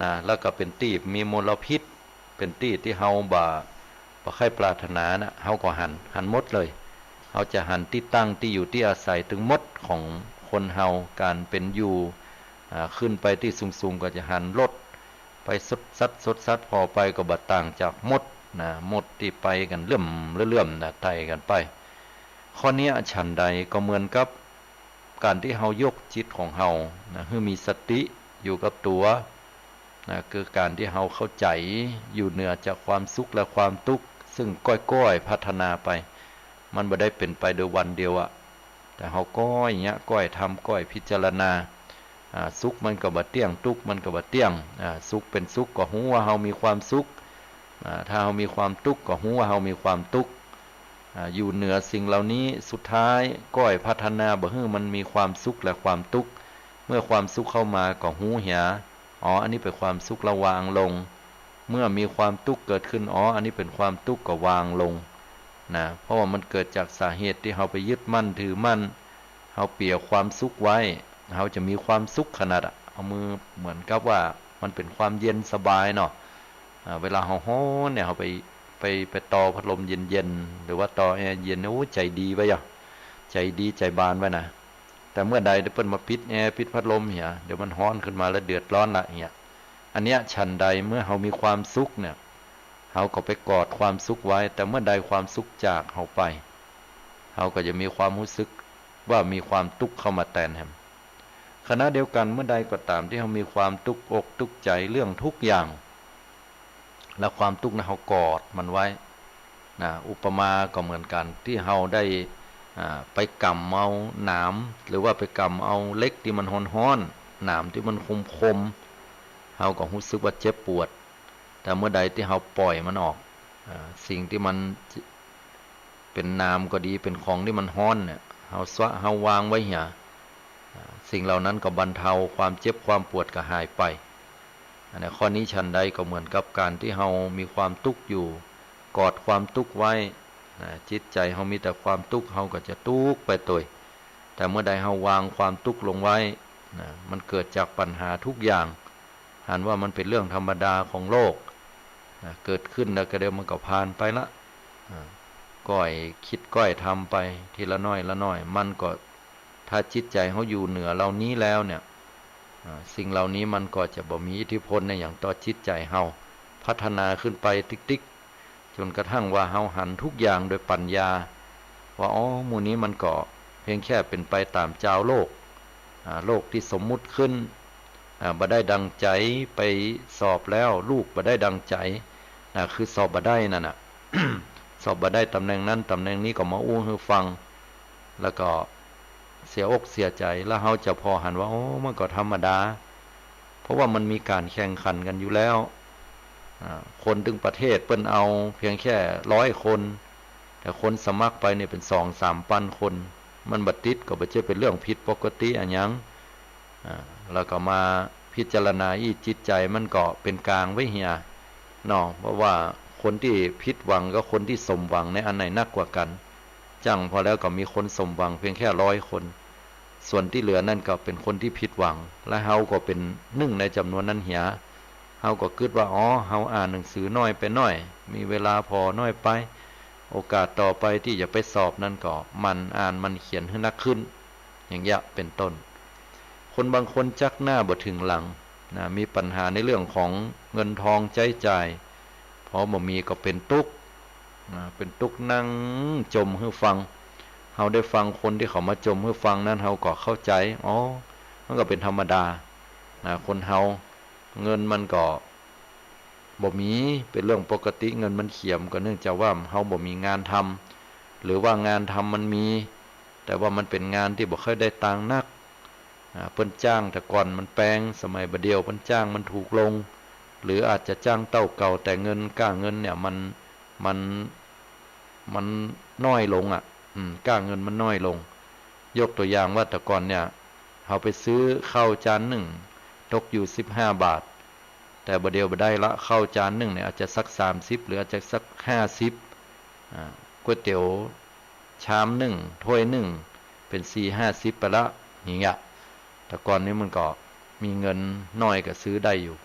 นะ แล้วก็เป๋นตี้มีมลพิษ เป๋นตี้ตี้เฮาบ่ บ่ใค่ปรารถนานะ เฮาก็หัน หันหมดเลย เฮาจะหันตี้ตั้งตี้อยู่ตี้อาศัยตึงหมดของคนเฮา ก๋านเป๋นอยู่ อ่า ขึ้นไปตี้สูงๆ ก็จะหันรถไปสดสัดสดสัด ผ่อไปก็บ่ต่างจากมดนะ มดตี้ไปกั๋นเลื่อมเลื่อมนะ ไต่กั๋นไป ข้อเนี้ยฉันใดก็เหมือนกับ ก๋านตี้เฮายกจิตของเฮานะ หื้อมีสติอยู่กับตั๋วนะ คือก๋านตี้เฮาเข้าใจ๋อยู่เหนือจากความสุขและความตุ๊กข์ ซึ่งก้อยๆ พัฒนาไป มันบ่ได้เป๋นไปโดยวันเดียวอะ แต่เฮาก้อยเยียะ ก้อยทำ ก้อยพิจารณา อ่า สุขมันก็บ่เตี้ยง ตุ๊กข์มันก็บ่เตี้ยง อ่า สุขเป๋นสุขก็ฮู้ว่าเฮามีความสุข อ่า ถ้าเฮามีความตุ๊กข์ก็ฮู้ว่าเฮามีความตุ๊กข์ อ่า อยู่เหนือสิ่งเหล่านี้ สุดท้ายก้อยพัฒนาบ่หื้อมันมีความสุขและความตุ๊กข์ เมื่อความสุขเข้ามาก็ฮู้เหีย อ๋อ อันนี้เป๋นความสุข แล้ววางลง เมื่อมีความตุ๊กข์เกิดขึ้น อ๋อ อันนี้เป๋นความตุ๊กข์ ก็วางลงนะ เพราะว่ามันเกิดจากสาเหตุตี้เฮาไปยึดมั่นถือมั่น เฮาเปียความสุขไว้ เฮาจะมีความสุขขนาดอะ เอามือเหมือนกับว่ามันเป๋นความเย็นสบายเนาะ อ่า เวลาเฮาฮ้อนเนี่ย เฮาไป ไป ไปต่อพัดลมเย็นๆ หรือว่าต่อแอร์เย็น โอ้ ใจ๋ดีไว้อะ ใจ๋ดีใจ๋บานไว้นะ แต่เมื่อใดเปิ้นมาปิดแอร์ ปิดพัดลมเหีย เดี๋ยวมันฮ้อนขึ้นมาแล้วเดือดร้อนละเหีย อันเนี้ยฉันใดเมื่อเฮามีความสุขเนี่ย เฮาก็ไปกอดความสุขไว้ แต่เมื่อใดความสุขจากเฮาไป เฮาก็จะมีความฮู้สึกว่ามีความตุ๊กข์เข้ามาแตนแหม ขณะเดียวกั๋นเมื่อใดก็ต๋ามตี้เฮามีความตุ๊กอกตุ๊กใจ๋เรื่องทุกอย่าง และความตุ๊กข์นั้นเฮากอดมันไว้นะ อุปมาก็เหมือนกั๋น ตี้เฮาได้ อ่า ไปก๋ำเอาหนาม หรือว่าไปก๋ำเอาเหล็กตี้มันฮ้อนๆ หนามตี้มันคมๆ เฮาก็ฮู้สึกว่าเจ็บปวด แต่เมื่อใดตี้เฮาปล่อยมันออก อ่า สิ่งตี้มันเป๋นหนามก็ดี เป๋นของตี้มันฮ้อนเนี่ย เฮาซะ เฮาวางไว้เหีย อ่า สิ่งเหล่านั้นก็บรรเทา ความเจ็บความปวดก็หายไป อันนี้ข้อนี้ฉันใดก็เหมือนกับก๋านตี้เฮามีความตุ๊กข์อยู่ กอดความตุ๊กข์ไว้นะ จิตใจ๋เฮามีแต่ความตุ๊กข์ เฮาก็จะตุ๊กข์ไปตวย แต่เมื่อใดเฮาวางความตุ๊กข์ลงไว้นะ มันเกิดจากปัญหาทุกอย่าง หันว่ามันเป๋นเรื่องธรรมดาของโลกนะ เกิดขึ้นแล้วก็เดี๋ยวมันก็ผ่านไปละ อ่า ก้อยคิดก้อยทำไปทีละน้อยละน้อย มันก็ ถ้าจิตใจ๋เฮาอยู่เหนือเหล่านี้แล้วเนี่ย อ่า สิ่งเหล่านี้มันก็จะบ่มีอิทธิพลในหยังต่อจิตใจ๋เฮา พัฒนาขึ้นไปติ๊กๆ จ๋นกระทั่งว่าเฮาหันทุกอย่างโดยปัญญา ว่า อ๋อ หมู่นี้มันก็เพียงแค่เป๋นไปต๋ามจาวโลก อ่า โลกตี้สมมุติขึ้น อ่า บ่ได้ดังใจ๋ ไปสอบแล้วลูกบ่ได้ดังใจ๋ อ่า คือสอบบ่ได้นั่นน่ะ สอบบ่ได้ต๋ำแหน่งนั้นต๋ำแหน่งนี้ก็มาอู้หื้อฟัง แล้วก็เสียอกเสียใจ๋ แล้วเฮาจะผ่อหันว่า โอ้ มันก็ธรรมดา เพราะว่ามันมีก๋านแข่งขันกั๋นอยู่แล้ว อ่า คนตึงประเทศเปิ้นเอาเพียงแค่ร้อยคน แต่คนสมัครไปเนี่ยเป๋นสองสามปันคน มันบ่ติดก็บ่ใจ้เป๋นเรื่องผิดปกติอะหยัง อ่า แล้วก็มาพิจารณาอี้ จิตใจ๋มันก็เป๋นก๋างไว้เหียเนาะ เพราะว่าคนตี้ผิดหวังกับคนตี้สมหวังในอันไหนนักกว่ากั๋น จั้งพอแล้วก็มีคนสมหวังเพียงแค่ร้อยคน ส่วนตี้เหลือนั่นก็เป๋นคนตี้ผิดหวัง และเฮาก็เป๋นนึ่งในจ๋ำนวนนั้นเหีย เฮาก็กึ๊ดว่า อ๋อ เฮาอ่านหนังสือน้อยไปหน้อย มีเวลาผ่อน้อยไป โอกาสต่อไปตี้จะไปสอบนั้นก็หมั่นอ่านหมั่นเขียนหื้อนักขึ้น อย่างเงี้ยเป๋นต้น คนบางคนจักหน้าบ่เถิงหลังนะ มีปัญหาในเรื่องของเงินทองใจ๊จ่าย พอบ่มีก็เป๋นตุ๊กข์นะ เป๋นตุ๊กข์นั่งจ่มหื้อฟัง เฮาได้ฟังคนตี้เขามาจ่มหื้อฟังนั้น เฮาก็เข้าใจ๋ อ๋อ มันก็เป๋นธรรมดานะ คนเฮา เงินมันก็บ่มี เป๋นเรื่องปกติ เงินมันเขียม ก็เนื่องจากว่าเฮาบ่มีงานทำ หรือว่างานทำมันมี แต่ว่ามันเป๋นงานตี้บ่ค่อยได้ตังค์นัก อ่า เปิ้นจ้างแต่ก่อนมันแปง สมัยบ่าเดี่ยวเปิ้นจ้างมันถูกลง หรืออาจจะจ้างเต้าเก่า แต่เงิน ก้าเงินเนี่ยมัน มัน มันน้อยลงอะ อืม ก้าเงินมันน้อยลง ยกตั๋วอย่างว่าแต่ก่อนเนี่ย เฮาไปซื้อข้าวจานนึ่ง ตกอยู่สิบห้าบาท แต่บ่าเดี่ยวบ่ได้ละ ข้าวจานนึ่งเนี่ยอาจจะสักสามสิบ หรืออาจจะสักห้าสิบ อ่า ก๋วยเตี๋ยวชามนึ่ง ถ้วยนึ่ง เป๋นสี่ห้าสิบไปละ อย่างเงี้ย แต่ก่อนนี้มันก็มีเงินน้อยก็ซื้อได้อยู่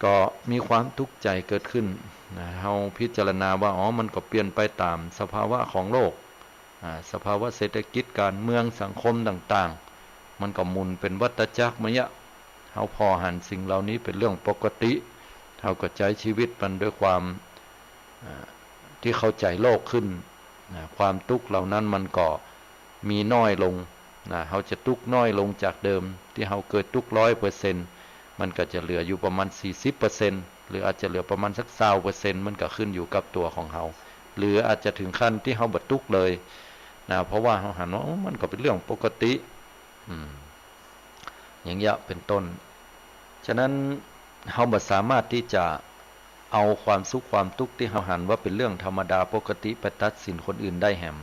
ก็มีความตุ๊กข์ใจ๋เกิดขึ้นนะ เฮาพิจารณาว่า อ๋อ มันก็เปลี่ยนไปต๋ามสภาวะของโลก อ่า สภาวะเศรษฐกิจ การเมือง สังคมต่างๆ มันก็หมุนเป๋นวัฏจักรมาเยียะ เฮาผ่อหันสิ่งเหล่านี้เป๋นเรื่องปกติ เฮาก็ใจ๊ชีวิตมันด้วยความ อ่า ตี้เข้าใจ๋โลกขึ้นนะ ความตุ๊กข์เหล่านั้นมันก็มีน้อยลงนะ เฮาจะตุ๊กข์น้อยลงจากเดิม ตี้เฮาเกยตุ๊กข์ร้อยเปอร์เซ็นต์ มันก็จะเหลืออยู่ประมาณสี่สิบเปอร์เซ็นต์ หรืออาจจะเหลือประมาณสักซาวเปอร์เซ็นต์ มันก็ขึ้นอยู่กับตั๋วของเฮา หรืออาจจะเถิงขั้นตี้เฮาบ่ตุ๊กข์เลยนะ เพราะว่าเฮาหันว่า โอ้ มันก็เป๋นเรื่องปกติ อืม อย่างเงี้ยเป๋นต้น ฉะนั้นเฮาบ่สามารถตี้จะเอาความสุขความตุ๊กข์ตี้เฮาหันว่าเป๋นเรื่องธรรมดาปกติไปตัดสินคนอื่นได้แหม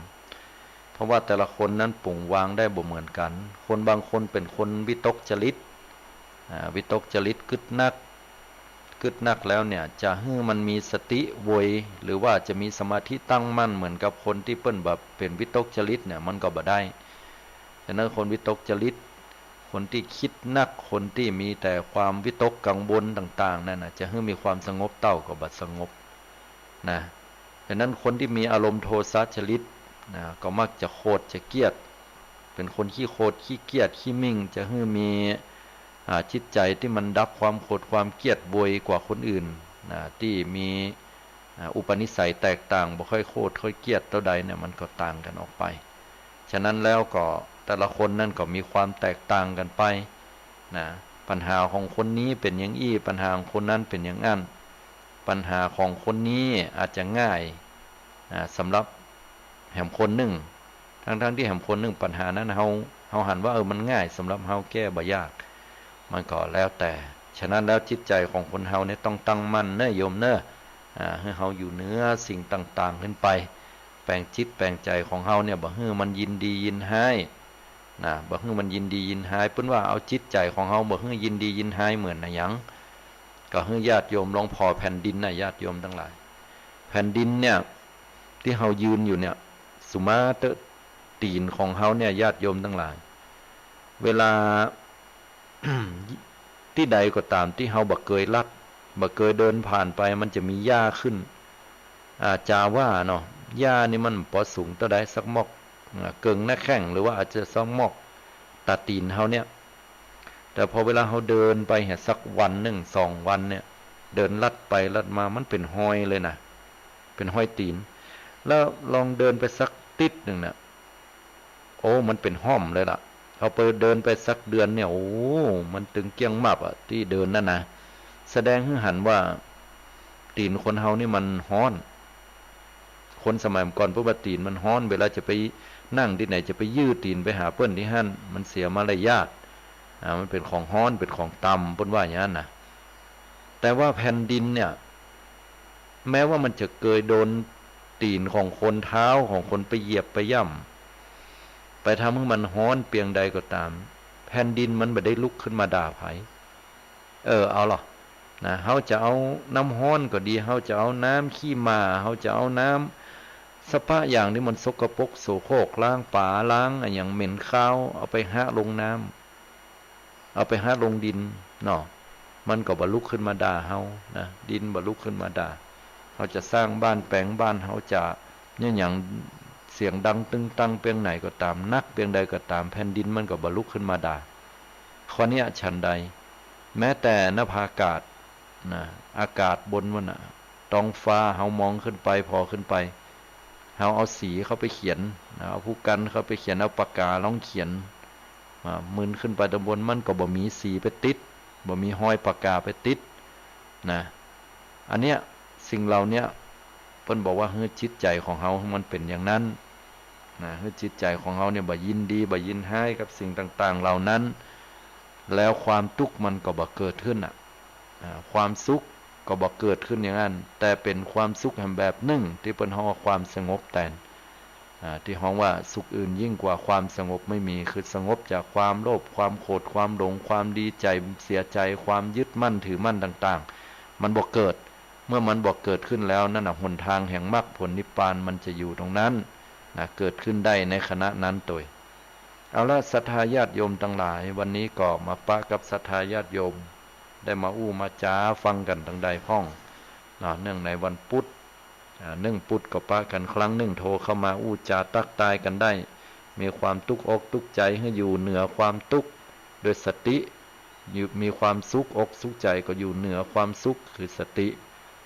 เพราะว่าแต่ละคนนั้นปลงวางได้บ่เหมือนกั๋น คนบางคนเป๋นคนวิตกจริต อ่า วิตกจริตกึ๊ดนัก กึ๊ดนักแล้วเนี่ย จะหื้อมันมีสติโวย หรือว่าจะมีสมาธิตั้งมั่นเหมือนกับคนตี้เปิ้นบ่เป๋นวิตกจริตเนี่ย มันก็บ่ได้ ฉะนั้นคนวิตกจริต คนตี้กึ๊ดนัก คนตี้มีแต่ความวิตกกังวลต่างๆ นั่นน่ะ จะหื้อมีความสงบเต้าก็บ่สงบนะ ฉะนั้นคนตี้มีอารมณ์โทสะจริตนะ ก็มักจะโขดจะเกลียด เป๋นคนขี้โขดขี้เกลียดขี้มิ่ง จะหื้อมี อ่า จิตใจ๋ตี้มันดับความโขดความเกลียดโวยกว่าคนอื่นนะ ตี้มี อ่า อุปนิสัยแตกต่าง บ่ค่อยโขดค่อยเกลียดเต้าใดเนี่ย มันก็ต่างกั๋นออกไป ฉะนั้นแล้วก็แต่ละคนนั่นก็มีความแตกต่างกั๋นไปนะ ปัญหาของคนนี้เป๋นอย่างอี้ ปัญหาของคนนั้นเป๋นอย่างอั้น ปัญหาของคนนี้อาจจะง่าย อ่า สำหรับแหมคนนึ่ง ทั้งๆ ตี้แหมคนนึ่งปัญหานั้นเฮา เฮาหันว่า เออ มันง่าย สำหรับเฮาแก้บ่ยาก มันก็แล้วแต่ ฉะนั้นแล้วจิตใจ๋ของคนเฮาเนี่ยต้องตั้งมั่นเน้อโยมเน้อ อ่า หื้อเฮาอยู่เหนือสิ่งต่างๆ ขึ้นไป แป๋งจิตแป๋งใจ๋ของเฮาเนี่ย บ่หื้อมันยินดียินฮ้ายนะ บ่หื้อมันยินดียินฮ้าย เปิ้นว่าเอาจิตใจ๋ของเฮาบ่หื้อยินดียินฮ้ายเหมือนอะหยัง ก็หื้อญาติโยมลองผ่อแผ่นดินน่ะ ญาติโยมตังหลาย แผ่นดินเนี่ย ตี้เฮายืนอยู่เนี่ย สุมาเต๊อะ ตี๋นของเฮาเนี่ย ญาติโยมตังหลาย เวลา ตี้ใดก็ต๋ามตี้เฮาบ่เกยลัด บ่เกยเดินผ่านไป มันจะมีหญ้าขึ้น อ่า จาว่าเนาะ หญ้านี่มันปอสูงเต้าใด สักมอก อ่า เกิ่งหน้าแข้ง หรือว่าอาจจะสักมอกต๋าตี๋นเฮาเนี่ย แต่พอเวลาเฮาเดินไปเหียสักวันนึ่งสองวันเนี่ย เดินลัดไปลัดมา มันเป๋นฮอยเลยนะ เป๋นฮอยตี๋น แล้วลองเดินไปสักติ๊ดนึ่งน่ะ โอ้ มันเป๋นฮ่อมเลยล่ะ เอาไปเดินไปสักเดือนเนี่ย โอ้ มันตึงเกี้ยงมับอะ ตี้เดินนั่นนะ แสดงหื้อหันว่าตี๋นคนเฮานี่มันฮ้อน คนสมัยก่อนเปิ้นว่าตี๋นมันฮ้อน เวลาจะไปนั่งตี้ไหน จะไปยื่อตี๋นไปหาเปิ้นตี้หั้น มันเสียมารยาท อ่า มันเป๋นของฮ้อน เป๋นของต่ำ เปิ้นว่าอย่างนั้นนะ แต่ว่าแผ่นดินเนี่ย แม้ว่ามันจะเกยโดนตี๋นของคน เท้าของคนไปเหยียบไปย่ำ ไปทำหื้อมันฮ้อนเปียงใดก็ต๋าม แผ่นดินมันบ่ได้ลุกขึ้นมาด่าใผ เออ เอาล่ะ นะ เฮาจะเอาน้ำฮ้อนก็ดี เฮาจะเอาน้ำขี้หม่า เฮาจะเอาน้ำสะปะอย่างตี้มันสกปรกโสโครก ล้างป๋า ล้างอะหยังเหม็นคาว เอาไปหะลงน้ำ เอาไปหะลงดินเนาะ มันก็บ่ลุกขึ้นมาด่าเฮานะ ดินบ่ลุกขึ้นมาด่า เฮาจะสร้างบ้านแป๋งบ้าน เฮาจะเยียะหยังเสียงดังตึงตังเปียงไหนก็ต๋าม หนักเปียงใดก็ต๋าม แผ่นดินมันก็บ่ลุกขึ้นมาด่า ข้อเนี้ยฉันใด แม้แต่นภากาศนะ อากาศบนมันน่ะ ต๊องฟ้า เฮามองขึ้นไป ผ่อขึ้นไป เฮาเอาสีเข้าไปเขียนนะ เอาผู้กั๋นเข้าไปเขียน เอาปากกาลองเขียน อ่า มึนขึ้นไปตางบน มันก็บ่มีสีไปติด บ่มีฮอยปากกาไปติดนะ อันเนี้ย สิ่งเหล่าเนี้ย เปิ้นบอกว่าหื้อจิตใจ๋ของเฮามันเป๋นอย่างนั้นนะ หื้อจิตใจ๋ของเฮาเนี่ยบ่ยินดี บ่ยินฮ้ายกับสิ่งต่างๆ เหล่านั้น แล้วความตุ๊กข์มันก็บ่เกิดขึ้นน่ะ อ่า ความสุขก็บ่เกิดขึ้นอย่างนั้น แต่เป๋นความสุขแหมแบบนึ่ง ตี้เปิ้นฮ้องว่าความสงบแตน อ่า ตี้ฮ้องว่าสุขอื่นยิ่งกว่าความสงบไม่มี คือสงบจากความโลภ ความโกรธ ความหลง ความดีใจ๋ เสียใจ๋ ความยึดมั่นถือมั่นต่างๆ มันบ่เกิด เมื่อมันบ่เกิดขึ้นแล้วนั่นน่ะ หนตางแห่งมรรคผลนิพพานมันจะอยู่ตรงนั้นนะ เกิดขึ้นได้ในขณะนั้นโตย เอาละ ศรัทธาญาติโยมตังหลาย วันนี้ก็มาปะกับศรัทธาญาติโยม ได้มาอู้มาจ๋าฟังกั๋นตังใดพ่องเนาะ เนื่องในวันปุธ อ่า นึ่งปุธก็ปะกั๋นครั้งนึ่ง โทรเข้ามาอู้จ๋าตั๊กตายกั๋นได้ มีความตุ๊กอกตุ๊กใจ๋หื้ออยู่เหนือความตุ๊กข์โดยสติ อยู่ มีความสุขอกสุขใจ๋ก็อยู่เหนือความสุขคือสติ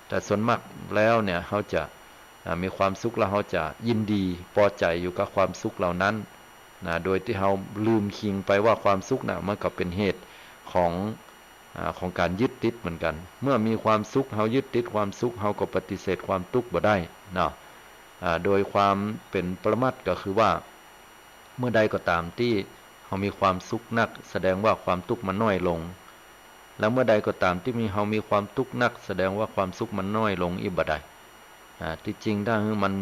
แต่ส่วนมากแล้วเนี่ย เฮาจะ อ่า มีความสุขแล้วเฮาจะยินดีปอใจ๋อยู่กับความสุขเหล่านั้นนะ โดยตี้เฮาลืมคิงไปว่าความสุขน่ะ มันก็เป๋นเหตุของ อ่า ของก๋านยึดติดเหมือนกั๋น เมื่อมีความสุข เฮายึดติดความสุข เฮาก็ปฏิเสธความตุ๊กข์บ่ได้เนาะ อ่า โดยความเป๋นปรมัตถ์ก็คือว่า เมื่อใดก็ต๋ามตี้เฮามีความสุขนัก แสดงว่าความตุ๊กข์มันน้อยลง แล้วเมื่อใดก็ต๋ามตี้มี เฮามีความตุ๊กข์นัก แสดงว่าความสุขมันน้อยลงอี้บ่ได้ อ่า ตี้จริงถ้าหื้อมัน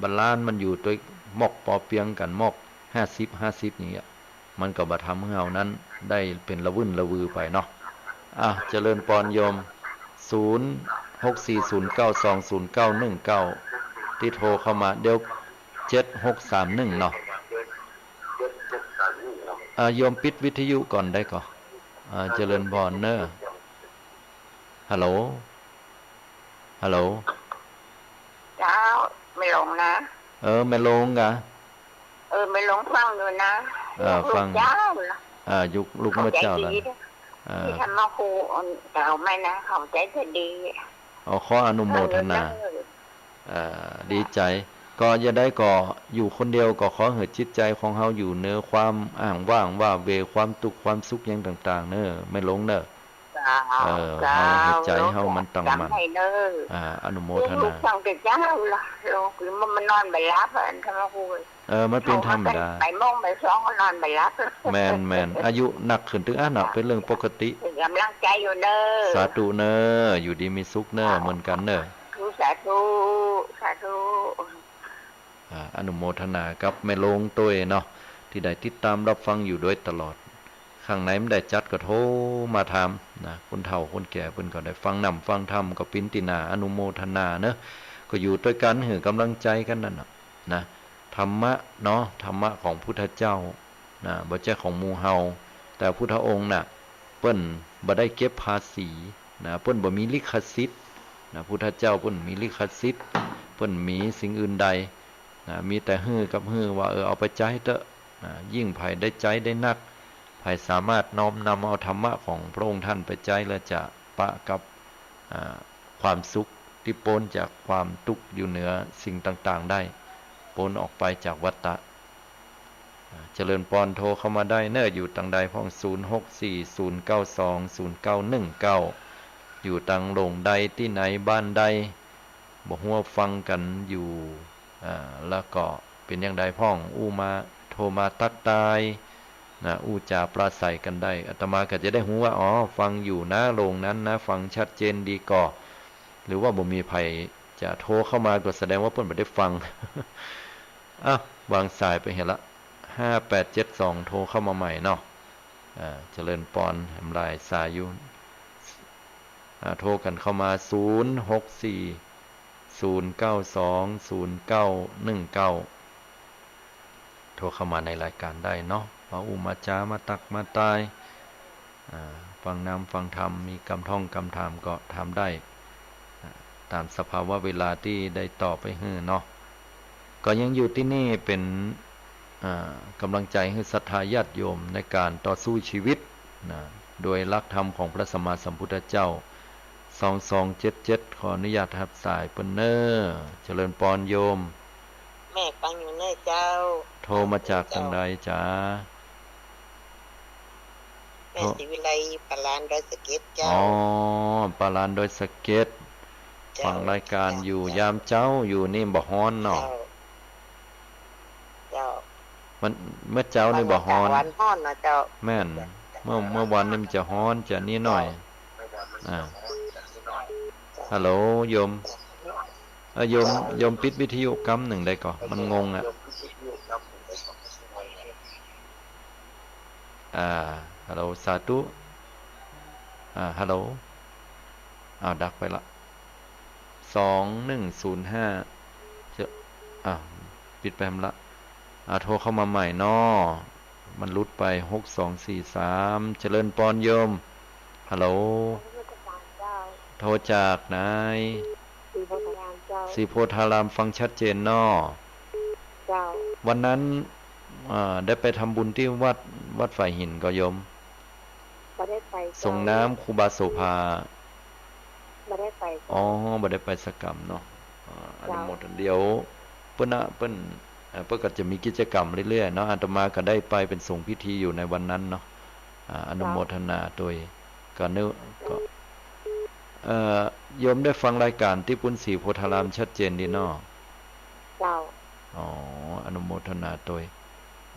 บาลานซ์มันอยู่โตยหมอกปอเปียงกั๋น หมอกห้าสิบ ห้าสิบอย่างเงี้ย มันก็บ่ทำหื้อเฮานั้นได้เป๋นละวื่นละวือไปเนาะ อ่ะ เจริญปอนโยม ศูนย์ หกสี่ศูนย์เก้าสองศูนย์เก้าหนึ่งเก้า ตี้โทรเข้ามา เดี๋ยว เจ็ดหกสามหนึ่งเนาะ อ่า โยมปิดวิทยุก่อนได้ก่อ อ่า เจริญปอนเน่อ ฮัลโหล ฮัลโหล เจ้า แม่หลวงนะ เออ แม่หลวงกะ เออ แม่หลวงฟังอยู่นะ เออ ลูก ฟัง เจ้านะ อ่า ยุค ลูกเมื่อเจ้าแล้ว เข้าใจ๋ดี นะ อ่า ที่ธรรมครูเก่าไหมนะ เข้าใจ๋จะดี อ๋อ ขออนุโมทนา เออ อ่า ดีใจ๋ ก็จะได้ก็อยู่คนเดียวก็ขอหื้อจิตใจ๋ของเฮาอยู่เหนือความอ้างว้างว้าเหว่ ความตุ๊กข์ความสุขหยังต่างๆ เน่อ แม่หลวงเน่อ เจ้า เออ เจ้า เฮาหื้อใจ๋เฮามันตั้งมั่น จ๋ำให้เน่อ อ่า อนุโมทนา ลูกฟังแต่เจ้าละ ลูกมันนอนบ่หลับอะ ธรรมครู เออ มันเป๋นธรรมดา บ่ายโมงบ่ายสองก็นอนบ่หลับ แม่น แม่น อายุนักขึ้นตึงอั้นน่ะ เป๋นเรื่องปกติ เป๋นก๋ำลังใจ๋อยู่เน่อ สาธุเน่อ อยู่ดีมีสุขเน่อ เหมือนกั๋นเน่อ สาธุ สาธุ อ่า อนุโมทนากับแม่หลวงตวยเนาะ ตี้ได้ติดต๋ามรับฟังอยู่โดยตลอด ข้างในบ่ได้จัดก็โทรมาถามนะ คนเฒ่าคนแก่เปิ้นก็ได้ฟังน้ำฟังธรรมก็ปิ๋นตี้น่าอนุโมทนาเนาะ ก็อยู่ตวยกั๋นหื้อก๋ำลังใจ๋กั๋นนั่นน่ะนะ ธรรมะเนาะ ธรรมะของพุทธเจ้านะ บ่ใจ้ของหมู่เฮา แต่พุทธองค์น่ะ เปิ้นบ่ได้เก็บภาษีนะ เปิ้นบ่มีลิขสิทธิ์นะ พุทธเจ้าเปิ้นมีลิขสิทธิ์ เปิ้นมีสิ่งอื่นใดนะ มีแต่หื้อกับหื้อว่า เออ เอาไปใจ๊เต๊อะนะ ยิ่งใผได้ใจ๊ได้นัก ใผสามารถน้อมนำเอาธรรมะของพระองค์ท่านไปใจ๊แล้วจะปะกับ อ่า ความสุขตี้ป๊นจากความตุ๊กข์อยู่เหนือสิ่งต่างๆ ได้ ป๊นออกไปจากวัฏฏะ อ่า เจริญปอน โทรเข้ามาได้เน่อ อยู่ตางใดพ่อง ศูนย์ หก สี่ ศูนย์ เก้า สอง ศูนย์ เก้า หนึ่ง เก้า อยู่ตางโหล่งใดตี้ไหนบ้านใด บ่ฮู้ว่าฟังกั๋นอยู่ อ่า แล้วก็เป๋นอย่างใดพ่อง อู้มา โทรมาตั๊กตายนะ อู้จ๋าปราศรัยกั๋นได้ อาตมาก็จะได้ฮู้ว่า อ๋อ ฟังอยู่นะโหล่งนั้นนะ ฟังชัดเจนดีก่อ หรือว่าบ่มีใผจะโทรเข้ามาก็แสดงว่าเปิ้นบ่ได้ฟัง อ้าว วางสายไปเหียละ ห้าแปดเจ็ดสอง โทรเข้ามาใหม่เนาะ อ่า เจริญปอน แหมหลายสายอยู่ อ่า โทรกั๋นเข้ามา ศูนย์ หก สี่ ศูนย์ เก้า สอง ศูนย์ เก้า หนึ่ง เก้า โทรเข้ามาในรายการได้เนาะ มาอู้มาจ๋า มาตั๊กมาตาย อ่า ไป ฟังน้ำฟังธรรม มีกำท่องกำถามก็ถามได้ อ่า ต๋ามสภาวะเวลาตี้ได้ตอบไว้หื้อเนาะ ก็ยังอยู่ตี้นี่เป๋น อ่า ก๋ำลังใจ๋หื้อศรัทธาญาติโยมในก๋านต่อสู้ชีวิตนะ โดยหลักธรรมของพระสัมมาสัมพุทธเจ้า สองสองเจ็ดเจ็ด ขออนุญาตฮับสายเปิ้นเน้อ เจริญปอนโยม แม่ฟังอยู่เน้อเจ้า โทรมาจากตางใดจ๊ะ แม่ศรีวิไล ป่าลานดอยสะเก็ดเจ้า อ๋อ ป่าลานดอยสะเก็ด เจ้า ฟังรายการอยู่ เจ้า ยามเจ๊าอยู่นี่บ่ฮ้อนเนาะ เจ้า เจ้า มัน เมื่อเจ๊านี่บ่ฮ้อน บรรยากาศวันฮ้อนนะเจ้า แม่น เมื่อ เมื่อวันนี่มันจะฮ้อน จะนี่หน่อย เจ้า อ่า ฮัลโหล โยม เอ่อ โยม โยมปิดวิทยุกำนึ่งได้ก่อ มันงงอะ อ่า ฮัลโหล สาธุ อ่า ฮัลโหล อ้าว ดับไปละ สองหนึ่งศูนย์ห้า เจอ อ้าว ปิดไปหมดละ อ่า โทรเข้ามาใหม่เนาะ มันหลุดไป หกสองสี่สาม เจริญปอนโยม ฮัลโหล นมัสการเจ้า โทรจากไหน ศรีโพธารามเจ้า ศรีโพธาราม ฟังชัดเจนเนาะ เจ้า วันนั้น อ่า ได้ไปทำบุญตี้วัด วัดฝายหินก่อโยม บ่ได้ไปเจ้า สรงน้ำครูบาโสภา บ่ได้ไปเจ้า อ๋อ บ่ได้ไปสักกำเนาะ อ่า อนุโมทนา เดี๋ยวเปิ้นนะ เปิ้น เอ่อ เปิ้นก็จะมีกิจกรรมเรื่อยๆ เนาะ อาตมาก็ได้ไปเป๋นสงฆ์พิธีอยู่ในวันนั้นเนาะ อ่า อนุโมทนาตวย ก็นึก ก็ เอ่อ โยมได้ฟังรายการตี้ปุ้นศรีโพธารามชัดเจนดีเนาะ เจ้า อ๋อ อนุโมทนาตวย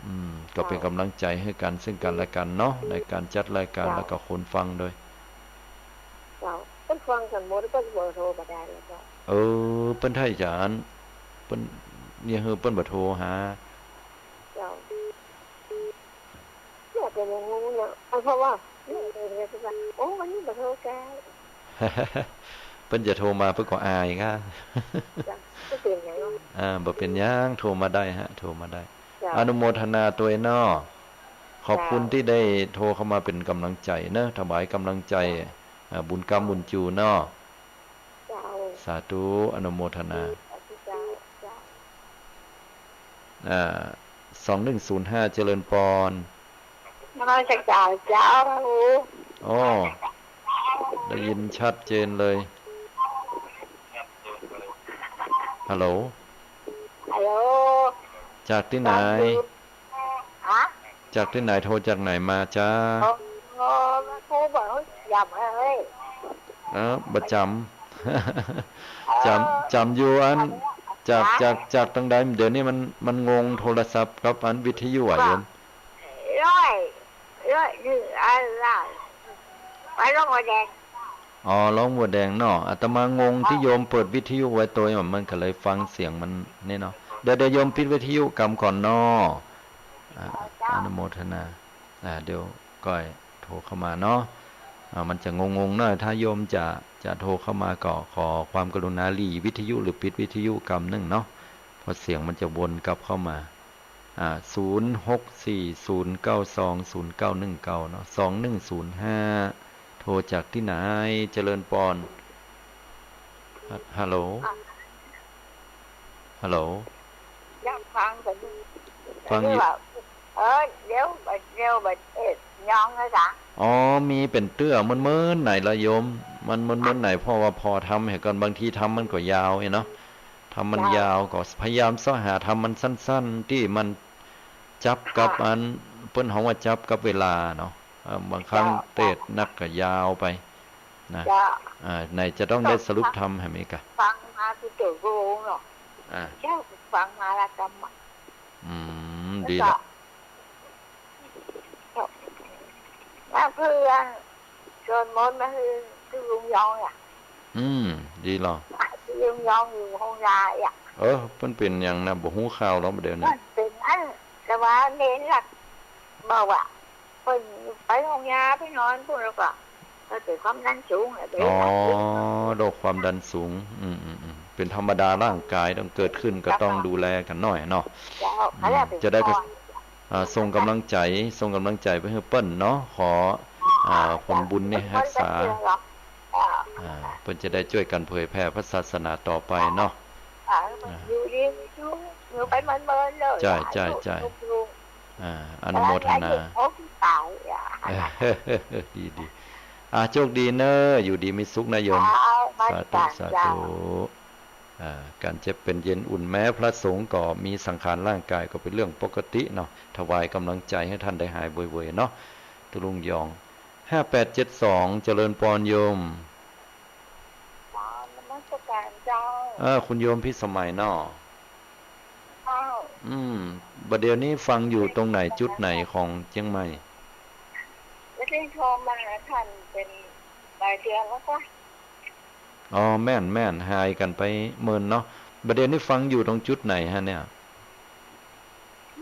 อืม ก็เป๋นก๋ำลังใจ๋หื้อกั๋นซึ่งกั๋นและกั๋นเนาะ ในก๋านจัดรายการ เจ้า แล้วก็คนฟังตวย เจ้า เปิ้นฟังกั๋นหมด เปิ้นเบอร์โทรบ่ได้แล้วเจ้า เออ เปิ้นไถ่จ๋าน เปิ้น เนี่ย หื้อเปิ้นเบอร์โทรหา เจ้า เนี่ยเปิ้นยังงงเนาะ เอา เพราะว่า เนี่ย เปิ้นว่า โอ้ วันนี้เบอร์โทรแก เปิ้นจะโทรมาเปิ้นก็อายค่ะ เจ้า บ่เป๋นหยังเนาะ อ่า บ่เป๋นหยัง โทรมาได้ฮะ โทรมาได้ เจ้า อนุโมทนาตวยเนาะ ขอบคุณ เจ้า ตี้ได้โทรเข้ามาเป๋นก๋ำลังใจ๋เนาะ ถวายก๋ำลังใจ๋ เจ้า อ่า บุญกำบุญจูเนาะ เจ้า สาธุ อนุโมทนา สาธุเจ้า เจ้า อ่า สองหนึ่งศูนย์ห้า เจริญปอน นมัสการเจ้า โอ้ ได้ยินชัดเจนเลย ฮัลโหล ฮัลโหล จากตี้ไหน ฮะ จากตี้ไหน โทรจากไหนมาจ๊ะ อ๋อ มาโทรบอกว่ายำเฮ้ย เออ บ่จ๋ำ จ๋ำ จ๋ำอยู่อัน จาก จาก จากตางใด เดี๋ยวนี้มัน มันงงโทรศัพท์กับอันวิทยุอะโยม ร้อย ร้อยหนึ่ง อันละ ไปหลวงบัวแดง อ๋อ หลวงบัวแดงเนาะ อาตมางงตี้โยมเปิดวิทยุไว้ตวย มันก็เลยฟังเสียงมันนี่เนาะ เดี๋ยว เดี๋ยวโยมปิดวิทยุกำก่อนเนาะ อ่า อนุโมทนา อ่า เดี๋ยวก้อยโทรเข้ามาเนาะ อ่า มันจะงงๆ หน่อย ถ้าโยมจะ จะโทรเข้ามาก็ขอความกรุณาหลีวิทยุหรือปิดวิทยุกำนึ่งเนาะ เพราะเสียงมันจะวนกลับเข้ามา อ่า ศูนย์หกสี่ศูนย์เก้าสองศูนย์เก้าหนึ่งเก้าเนาะ สองหนึ่งศูนย์ห้า โทรจากตี้ไหน เจริญปอน ฮั ฮัลโหล ฮัลโหล ยังฟังกั๋นอยู่ ฟังอยู่ เดี๋ยวว่า เออ เดี๋ยว เดี๋ยว เดี๋ยว เอ็ด ยองนะจ๊ะ อ๋อ มีเป๋นเตื้อ เมินๆ ไหนละโยม มันเมินๆ ไหน เพราะว่าผ่อธรรมเหียก่อน บางทีธรรมมันก็ยาวเนาะ ธรรมมันยาว ก็พยายามเซาะหาธรรมมันสั้นๆ ตี้มันจับกับอัน เปิ้นฮ้องว่าจับกับเวลาเนาะ เอ่อ บางครั้งเตศน์นักก็ยาวไปนะ อ่า ไหนจะต้องได้สรุปธรรมหื้อแม่กะ ฟังมาคือเต๋อโกงเนาะ อ่า เจ้าฟังมาละกำอะ อืม ดีละ แล้วก็ แล้วเพื่อนชวนมนต์มาคือ คือลุงยองอะ อืม ดีละ คือลุงยองอยู่ห้องยาอะ เออ เปิ้นเป๋นหยังนะ บ่ฮู้ข่าวแล้วบ่าเดี๋ยวนี้ เปิ้นเป๋นอัน แต่ว่าเณรหลักบอกว่า เปิ้นไปห้องยาไปนอนพู้นแล้วก็ เปิ้นเป๋นความดันสูงอะ เป๋น อ๋อ โรคความดันสูง อืม อืม อืม เป๋นธรรมดา ร่างกายต้องเกิดขึ้นก็ต้องดูแลกั๋นหน่อยเนาะ เจ้า อืม เขาเรียกเป๋น จะได้ก็ ก่อน อ่า ส่งก๋ำลังใจ๋ ส่งก๋ำลังใจ๋ไปหื้อเปิ้นเนาะ ขอ อ่า ผลบุญนี่ฮักษา อ่า เปิ้นจะได้จ้วยกั๋นเผยแผ่พระศาสนาต่อไปเนาะ อ่า อยู่ดีมีสุข อยู่ไปเมินๆ เลย จ้า สาธุ จ้า จ้า ทุกๆ อ่า อนุโมทนา อายุหกสิบปลายอ่ะ ดี ดี อ่า โชคดีเน่อ อยู่ดีมีสุขนะโยม เจ้า สาธุ สาธุ อ่า ก๋านเจ็บเป๋นเย็นอุ่น แม้พระสงฆ์ก็มีสังขารร่างกาย ก็เป๋นเรื่องปกติเนาะ ถวายก๋ำลังใจ๋หื้อต้านได้หายไวๆ เนาะ ตุ๊ลุงยอง ห้าแปดเจ็ดสอง เจริญปอนโยม กราบนมัสก๋านเจ้า เออ คุณโยมพิสมัยเนาะ เจ้า อืม บ่าเดี่ยวนี้ฟังอยู่ตรงไหน จุดไหนของเจียงใหม่ ไม่ได้โทรมาหาท่านเป๋นหลายเดือนแล้วก็ อ๋อ แม่น แม่น หายกั๋นไปเมินเนาะ บ่าเดี่ยวนี้ฟังอยู่ตรงจุดไหนฮะเนี่ย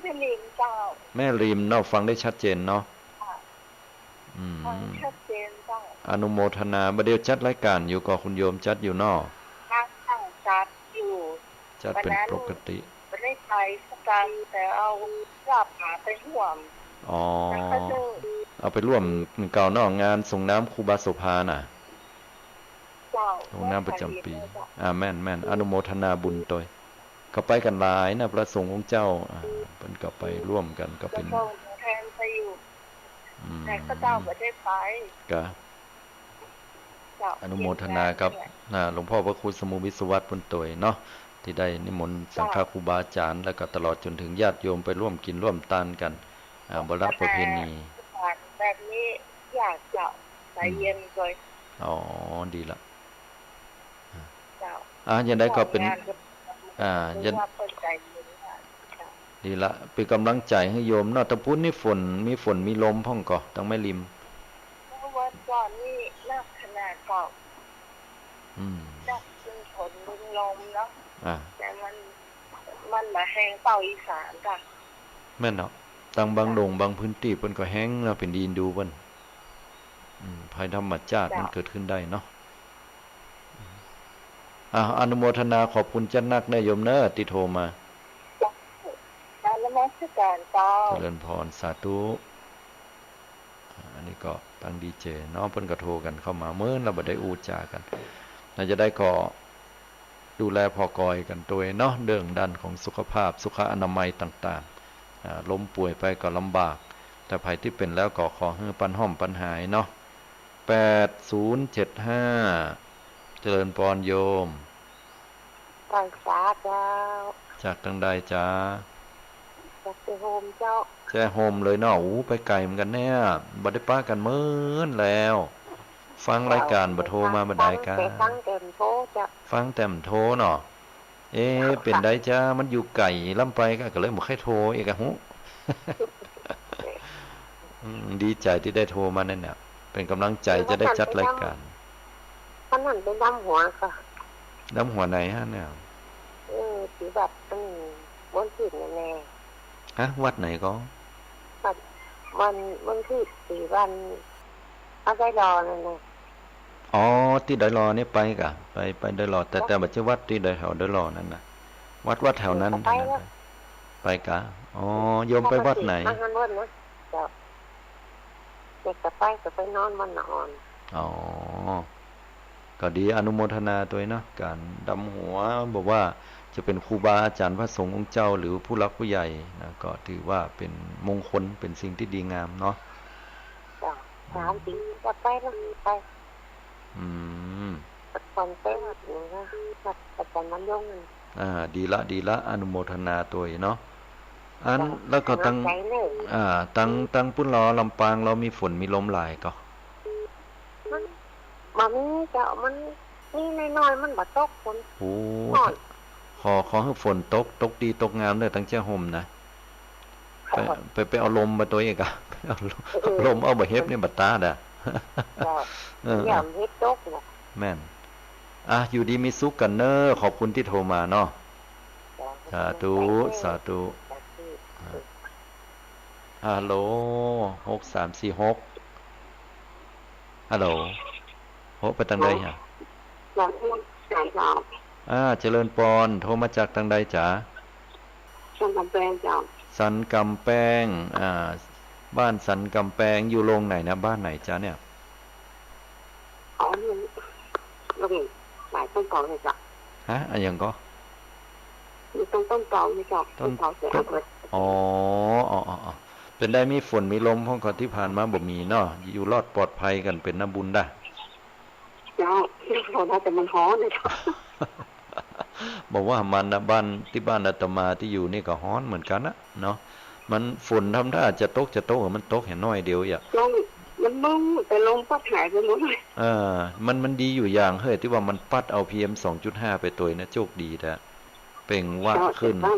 แม่ริมเจ้า แม่ริมเนาะ ฟังได้ชัดเจนเนาะ ค่ะ อืม ฟังชัดเจนเจ้า อนุโมทนา บ่าเดี่ยวจัดรายก๋านอยู่ก่อ คุณโยมจัดอยู่เนาะ จัด จัดอยู่ จัดเป๋นปกติ บ่ได้ไปสักก๋าน แต่เอาภาพมาไปฮ่วม อ๋อ แล้วก็เจอ เอาไปฮ่วมเก่าเนาะ งานส่งน้ำครูบาโสภาน่ะ เจ้า ส่งน้ำประจ๋ำปี๋ อ่า แม่น แม่น อนุโมทนาบุญตวย ก็ไปกั๋นหลายนะ พระสงฆ์องค์เจ้า อ่า เปิ้นก็ไปฮ่วมกั๋น ก็เป๋น เจ้า ตัวแทนไปอยู่ อืม แต่ข้าเจ้าบ่ได้ไป กะ เจ้า อนุโมทนากับ เห็นแล้ว อ่า หลวงพ่อพระครูสมุห์วิศวัตรปุ้นตวยเนาะ ตี้ได้นิมนต์สังฆครูบาอาจ๋ารย์ แล้วก็ตลอดจ๋นเถิงญาติโยมไปฮ่วมกิ๋นฮ่วมตานกั๋น อ่า บ่ละประเพณี แบบนี้อยากจะไปเยี่ยมด้วย อ๋อ ดีละ เจ้า อ่า อย่างใดก็เป๋น อ่า อย่าง ดีละ เป๋นก๋ำลังใจ๋หื้อโยมเนาะ ตางปุ้นนี่ฝน มีฝนมีลมพ่องก่อ ตางแม่ริม เมื่อวันก่อนนี่หนักขนาดเจ้า อืม หนักเป๋นฝนเป๋นลมเนาะ อ่า แต่มัน มันบ่าแฮงเต้าอีสานจ้ะ แม่นเนาะ ตางบางโด่งบางพื้นตี้เปิ้นก็แฮงเนาะ แผ่นดินดูเปิ้น อืม ภัยธรรมชาติมันเกิดขึ้นได้เนาะ อ่า อนุโมทนาขอบคุณจัดนักเน่อโยมเน่อ ตี้โทรมา กราบนมัสก๋านเจ้า เจริญพร สาธุ อ่า อันนี้ก็ตางดีเจเนาะ เปิ้นก็โทรกั๋นเข้ามา เมินแล้วบ่ได้อู้จ๋ากั๋น น่าจะได้ก็ ดูแลผ่อกอยกั๋นตวยเนาะ เรื่องด้านของสุขภาพ สุขอนามัยต่างๆ อ่า ล้มป่วยไปก็ลำบาก แต่ใผตี้เป๋นแล้วก็ขอหื้อปันฮ่อมปันหายเนาะ แปดศูนย์เจ็ดห้า เจริญปอนโยม ไหว้สาเจ้า จากตางใดจ๊ะ จากแจ้โฮมเจ้า แจ้โฮมเลยเนาะ อู้ ไปไก๋เหมือนกั๋นเนี่ย บ่ได้ปะกั๋นเมินแล้ว ฟังรายก๋านบ่โทรมาบ่ได้กา ฟังแต่ฟังแต่โทรเจ้า ฟังแต่โทรเนาะ เอ๊ะ เป๋นใดจ๊ะ มันอยู่ไก๋ล้ำไปกา ก็เลยบ่ใค่โทรเอกอะฮู้ อืม ดีใจ๋ตี้ได้โทรมานั่นน่ะ เป๋นก๋ำลังใจ๋จะได้จัดรายก๋าน วันนั้นไปดำหัวก่อ ดำหัวไหนฮะเนี่ย เออ ตี้วัด อืม บ้านผิดนั่นแหละ ฮะ วัดไหนก่อ วัด บ้าน บ้านผิดตี้วัด เอาไปรอนั่นน่ะ อ๋อ ตี้ดอยหล่อนี่ไปกา ไป ไปดอยหล่อ แต่ แต่บ่ใจ้วัดตี้ดอย แถวดอยหล่อนั่นน่ะ วัด วัดแถวนั้น เออ ไป นั่นน่ะ ไปกา อ๋อ โยมไปวัดไหน มาหันวัดนะ เจ้า เด็กก็ไป ก็ไปนอนวัดนอน อ๋อ ก็ดี อนุโมทนาตวยเนาะ ก๋านดำหัว บ่ว่าจะเป๋นครูบาอาจ๋ารย์พระสงฆ์องค์เจ้า หรือผู้หลักผู้ใหญ่นะ ก็ถือว่าเป๋นมงคล เป๋นสิ่งตี้ดีงามเนาะ เจ้า สามปีก็ไปแล้ว ไป อืม แต่ก่อนไปวัดนี่นะ วัดอาจ๋ารย์บรรยงนั่น อ่า ดีละ ดีละ อนุโมทนาตวยเนาะ อัน เจ้า แล้วก็ตาง กำลังใจ๋เลย อ่า ตาง ตางปุ้นลาว ลำปางลาว มีฝนมีลมหลายก่อ มันบ่มีเจ้า มันมีน้อยๆ มันบ่ตกฝน โอ้ น้อย ขอ ขอหื้อฝนตก ตกดีตกงามเน่อ ตางแจ้โฮมนะ ไป ไป ไปเอาลมมาตวยเอกอะ ไปเอาลม เออ ลมเอาบ่าเห็บนี่บ่าตาดอะ เจ้า เออ เออ ยามเห็บตกน่ะ แม่น อ่ะ อยู่ดีมีสุขกั๋นเน่อ ขอบคุณตี้โทรมาเนาะ เจ้า สาธุ สาธุ สาธุ อ่ะ ฮัลโหล หกสามสี่หก ฮัลโหล โห ไปตางใดฮะ สามสิบสามสาม อ่า เจริญปอน โทรมาจากตางใดจ๊ะ สันกำแปงเจ้า สันกำแปง อ่า บ้านสันก๋ำแปงอยู่โล่งไหนนะ บ้านไหนจ๊ะเนี่ย อ๋อ อยู่โล่งหลายต้นเปาเลยเจ้า ฮะ อะหยังก็ อยู่ตรงต้นเปาเลยเจ้า ต้น ต้นเปาเสีย ต้น อำเภอ อ๋อ อ๋อ อ๋อ อ๋อ เป๋นใดมีฝนมีลมพ่องก่อ ตี้ผ่านมาบ่มีเนาะ อยู่รอดปลอดภัยกั๋นเป๋นน้ำบุญด้า เจ้า เจ้า แต่มันฮ้อนเลยเจ้า บ่ว่ามันนะ บ้าน ตี้บ้านอาตมาตี้อยู่นี่ก็ฮ้อนเหมือนกั๋นนะเนาะ มันฝนทำท่าจะตก จะตก มันตกแหน้อยเดียวอะ ลม มันลง แต่ลมปั๊ดหายไปหมดเลย เออ มัน มันดีอยู่อย่างเฮ้ย ตี้ว่ามันปั๊ดเอา พีเอ็ม สองจุดห้า ไปตวยนะ โจคดีแต๊ เปล่งวาบขึ้น เจ้า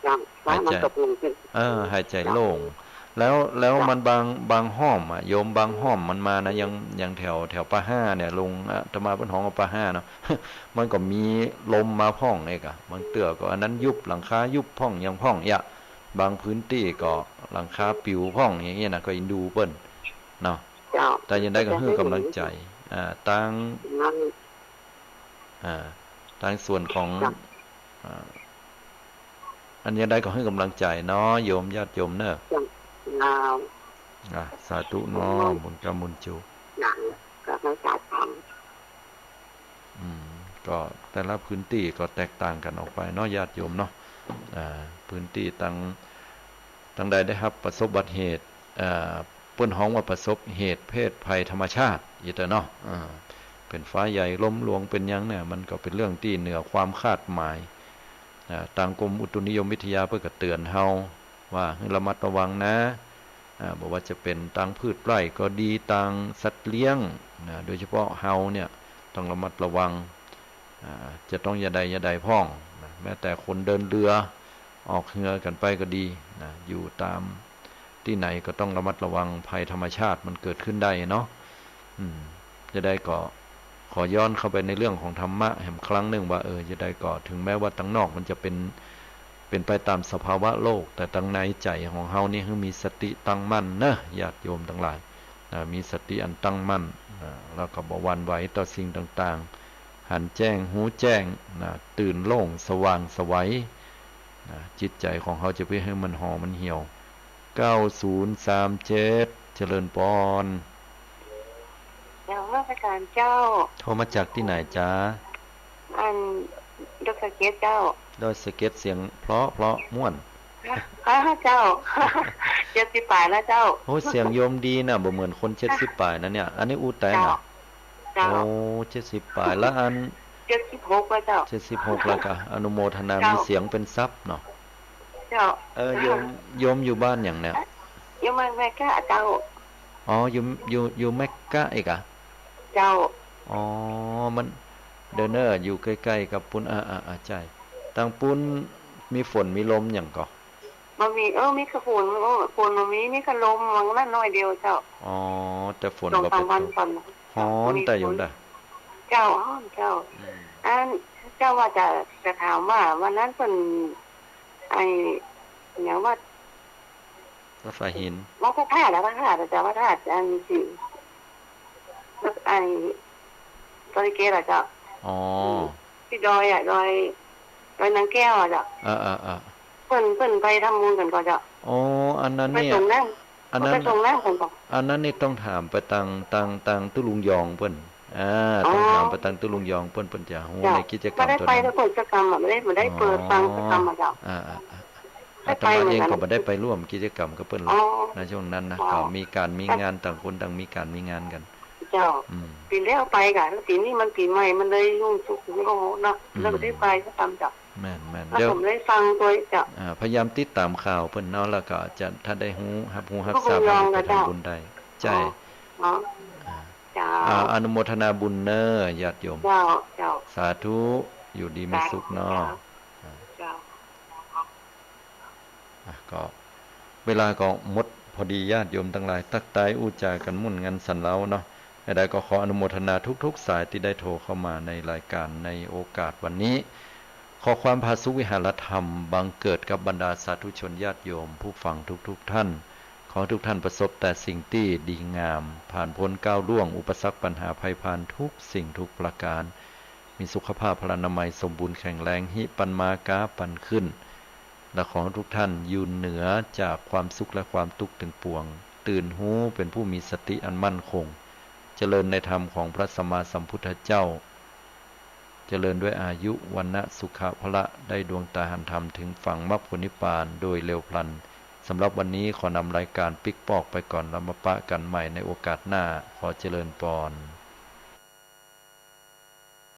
เจ้า หายใจ๋ ฟ้ามันตกลงขึ้น เออ หายใจ๋โล่ง เจ้า แล้ว แล้ว เจ้า มันบาง บางฮ่อมอะ โยม บางฮ่อมมันมานะ อย่าง อย่างแถว แถวป่าห้าเนี่ย ลุง อาตมาเปิ้นฮ้องว่าป่าห้าเนาะ มันก็มีลมมาพ่องเอกอะ บางเตื้อก็อันนั้นยุบ หลังคายุบพ่อง หยังพ่องเยียะ บางพื้นตี้ก็หลังคาปิวพ่อง อย่างเงี้ยนะ ก็อินดูเปิ้นเนาะ เจ้า แต่ยังใดก็หื้อกำลังใจ๋ อ่า ตาง อ่า ตางส่วนของ เจ้า อ่า อันยังใดก็หื้อกำลังใจ๋เนาะ โยม ญาติโยมเน่อ เจ้า อ่า สาธุเนาะ บุญกำบุญจุ หนังก็ไม่สาธรรม อืม ก็แต่ละพื้นตี้ก็แตกต่างกั๋นออกไปเนาะ ญาติโยมเนาะ อ่า พื้นตี้ตาง ตางใดได้ฮับประสบอุบัติเหตุ อ่า เปิ้นฮ้องว่าประสบเหตุเพศภัยธรรมชาติ อีกเตื้อเนาะ อ่า เป๋นฟ้าใหญ่ ลมหลวง เป๋นหยังเนี่ย มันก็เป๋นเรื่องตี้เหนือความคาดหมาย อ่า ตางกรมอุตุนิยมวิทยาเปิ้นก็เตื๋อนเฮาว่าหื้อระมัดระวังนะ อ่า บ่ว่าจะเป๋นตางพืชไร่ก็ดี ตางสัตว์เลี้ยงนะ โดยเฉพาะเฮาเนี่ยต้องระมัดระวัง อ่า จะต้องอย่าใดอย่าใดพ่องนะ แม้แต่คนเดินเรือ ออกเฮือกั๋นไปก็ดีนะ อยู่ตามตี้ไหนก็ต้องระมัดระวังภัยธรรมชาติมันเกิดขึ้นได้เนาะ อืม จะใดก็ขอย้อนเข้าไปในเรื่องของธรรมะแหมครั้งนึ่งว่า เออ จะใดก็เถิงแม้ว่าตางนอกมันจะเป๋น เป๋นไปตามสภาวะโลก แต่ตางในใจ๋ของเฮานี่หื้อมีสติตั้งมั่นเนาะ ญาติโยมตังหลาย นะ มีสติอันตั้งมั่น นะ แล้วก็บ่หวั่นไหวต่อสิ่งต่างๆ หันแจ้ง ฮู้แจ้ง นะ ตื่นโล่ง สว่างไสว นะ จิตใจ๋ของเฮาจะไปหื้อมันห่อมันเหี่ยว เก้าศูนย์สามเจ็ด เจริญปอน เจ้า นมัสก๋านเจ้า โทรมาจากตี้ไหนจ๊ะ อัน ดอยสะเก็ดเจ้า ดอยสะเก็ด เสียงเพราะ เพราะม่วน อ้า เจ้า เจ็ดสิบป๋ายแล้วเจ้า โอ้ เสียงโยมดีนะ บ่เหมือนคนเจ็ดสิบป๋ายนะเนี่ย อันนี้อู้แต๊นะ เจ้า เจ้า โอ้ เจ็ดสิบป๋ายแล้ว อัน เจ็ดสิบหกแล้วเจ้า เจ็ดสิบหกแล้วกะ อนุโมทนา เจ้า มีเสียงเป๋นทรัพย์เนาะ เจ้า เออ โยม โยมอยู่บ้านหยังเนี่ย อยู่เมืองเมกาเจ้า อ๋อ อยู่ อยู่ อยู่เมกาเอกอะ เจ้า อ๋อ มัน เดี๋ยวเน่อ อยู่ใก้ๆ กับปุ้น อ่า อ่า อ่า ใจ้ ตางปุ้นมีฝนมีลมหยังก่อ บ่มี เออ มีกะฝน เออ ฝนบ่มี มีกะลม มันก็น้อยเดียวเจ้า อ๋อ แต่ฝน สองสามวันก่อน ฮ้อน แต่อยู่นะ เจ้า ฮ้อนเจ้า อืม อัน เจ้าว่าจะ จะถามว่าวันนั้นเปิ้น ไอ้ หยังวัด วัดฝายหิน วัดพระธาตุอะ วัดพระธาตุอะเจ้า วัดพระธาตุ อันตี้ ไอ้ ดอยสะเก็ดอะเจ้า อ๋อ ตี้ดอยอะ ดอย ดอยนางแก้วอะเจ้า เออ เออ เออ เปิ้น เปิ้นไปทำบุญกั๋นก่อเจ้า อ๋อ อันนั้นเนี่ย ไปส่งน้ำ อันนั้น ไปส่งน้ำกั๋นก่อ อันนั้นนี่ต้องถามไปตาง ตาง ตางตุ๊ลุงยองเปิ้น อ่า อ๋อ ต้องถามไปตางตุ๊ลุงยองเปิ้น เปิ้นจะฮู้ เจ้า ในกิจกรรม บ่ได้ไป โตนั้น เปิ้นกิจกรรมอะ บ่ได้ บ่ได้เปิดฟังกิจกรรมอะเจ้า อ๋อ อ่า อ่า อ่า อาตมาเองก็บ่ได้ไปร่วมกิจกรรมกับเปิ้นหรอก อ๋อ ในช่วงนั้นนะ เจ้า ก็มีก๋านมีงาน ต่างคนต่างมีก๋านมีงานกั๋น เจ้า อืม ปี๋แล้วไปก่ะ แล้วปี๋นี้มันปี๋ใหม่ มันเลยยุ่งสุก มันก็เนาะ อืม แล้วบ่ได้ไปสักกำเจ้า แม่น แม่น แล้ว เดี๋ยว ผมได้ฟังโตยเจ้า อ่า พยายามติดต๋ามข่าวเปิ้นเนาะ แล้วก็จะ ถ้าได้ฮู้ ฮับฮู้ฮับทราบ ก็คงยอม ก็ไปทำบุญได้ เจ้า ใจ้ อ๋อ อ๋อ อ่า เจ้า อ่า อนุโมทนาบุญเน่อ ญาติโยม เจ้า เจ้า สาธุ อยู่ดีมีสุขเนาะ สาธุ เจ้า อ่า เจ้า อ่ะ ก็เวลาก็หมดพอดี ญาติโยมตังหลาย ตั๊กตายอู้จ๋ากั๋นม่วนงันสันเลาเนาะ อย่างใดก็ขออนุโมทนาทุกๆ สายตี้ได้โทรเข้ามาในรายก๋านในโอกาสวันนี้ ข้อความผาสุกวิหารธรรมบังเกิดกับบรรดาสาธุชนญาติโยมผู้ฟังทุกๆ ท่าน ขอให้ทุกท่านประสบแต่สิ่งตี้ดีงาม ผ่านพ้นก้าวล่วงอุปสรรคปัญหาภัยพานทุกสิ่งทุกประก๋าน มีสุขภาพพลานามัยสมบูรณ์แข็งแรง ฮิปันมาก๊าปันขึ้น และขอทุกท่านอยู่เหนือจากความสุขและความตุ๊กข์ตึงปวง ตื่นฮู้เป็นผู้มีสติอันมั่นคง เจริญในธรรมของพระสัมมาสัมพุทธเจ้า เจริญด้วยอายุ วรรณะ สุขะ พละ ได้ดวงตาหันธรรมถึงฝั่งมรรคผลนิพพานโดยเร็วพลัน สำหรับวันนี้ขอนำรายการปิ๊กปอกไปก่อน แล้วมาปะกันใหม่ในโอกาสหน้า ขอเจริญปอน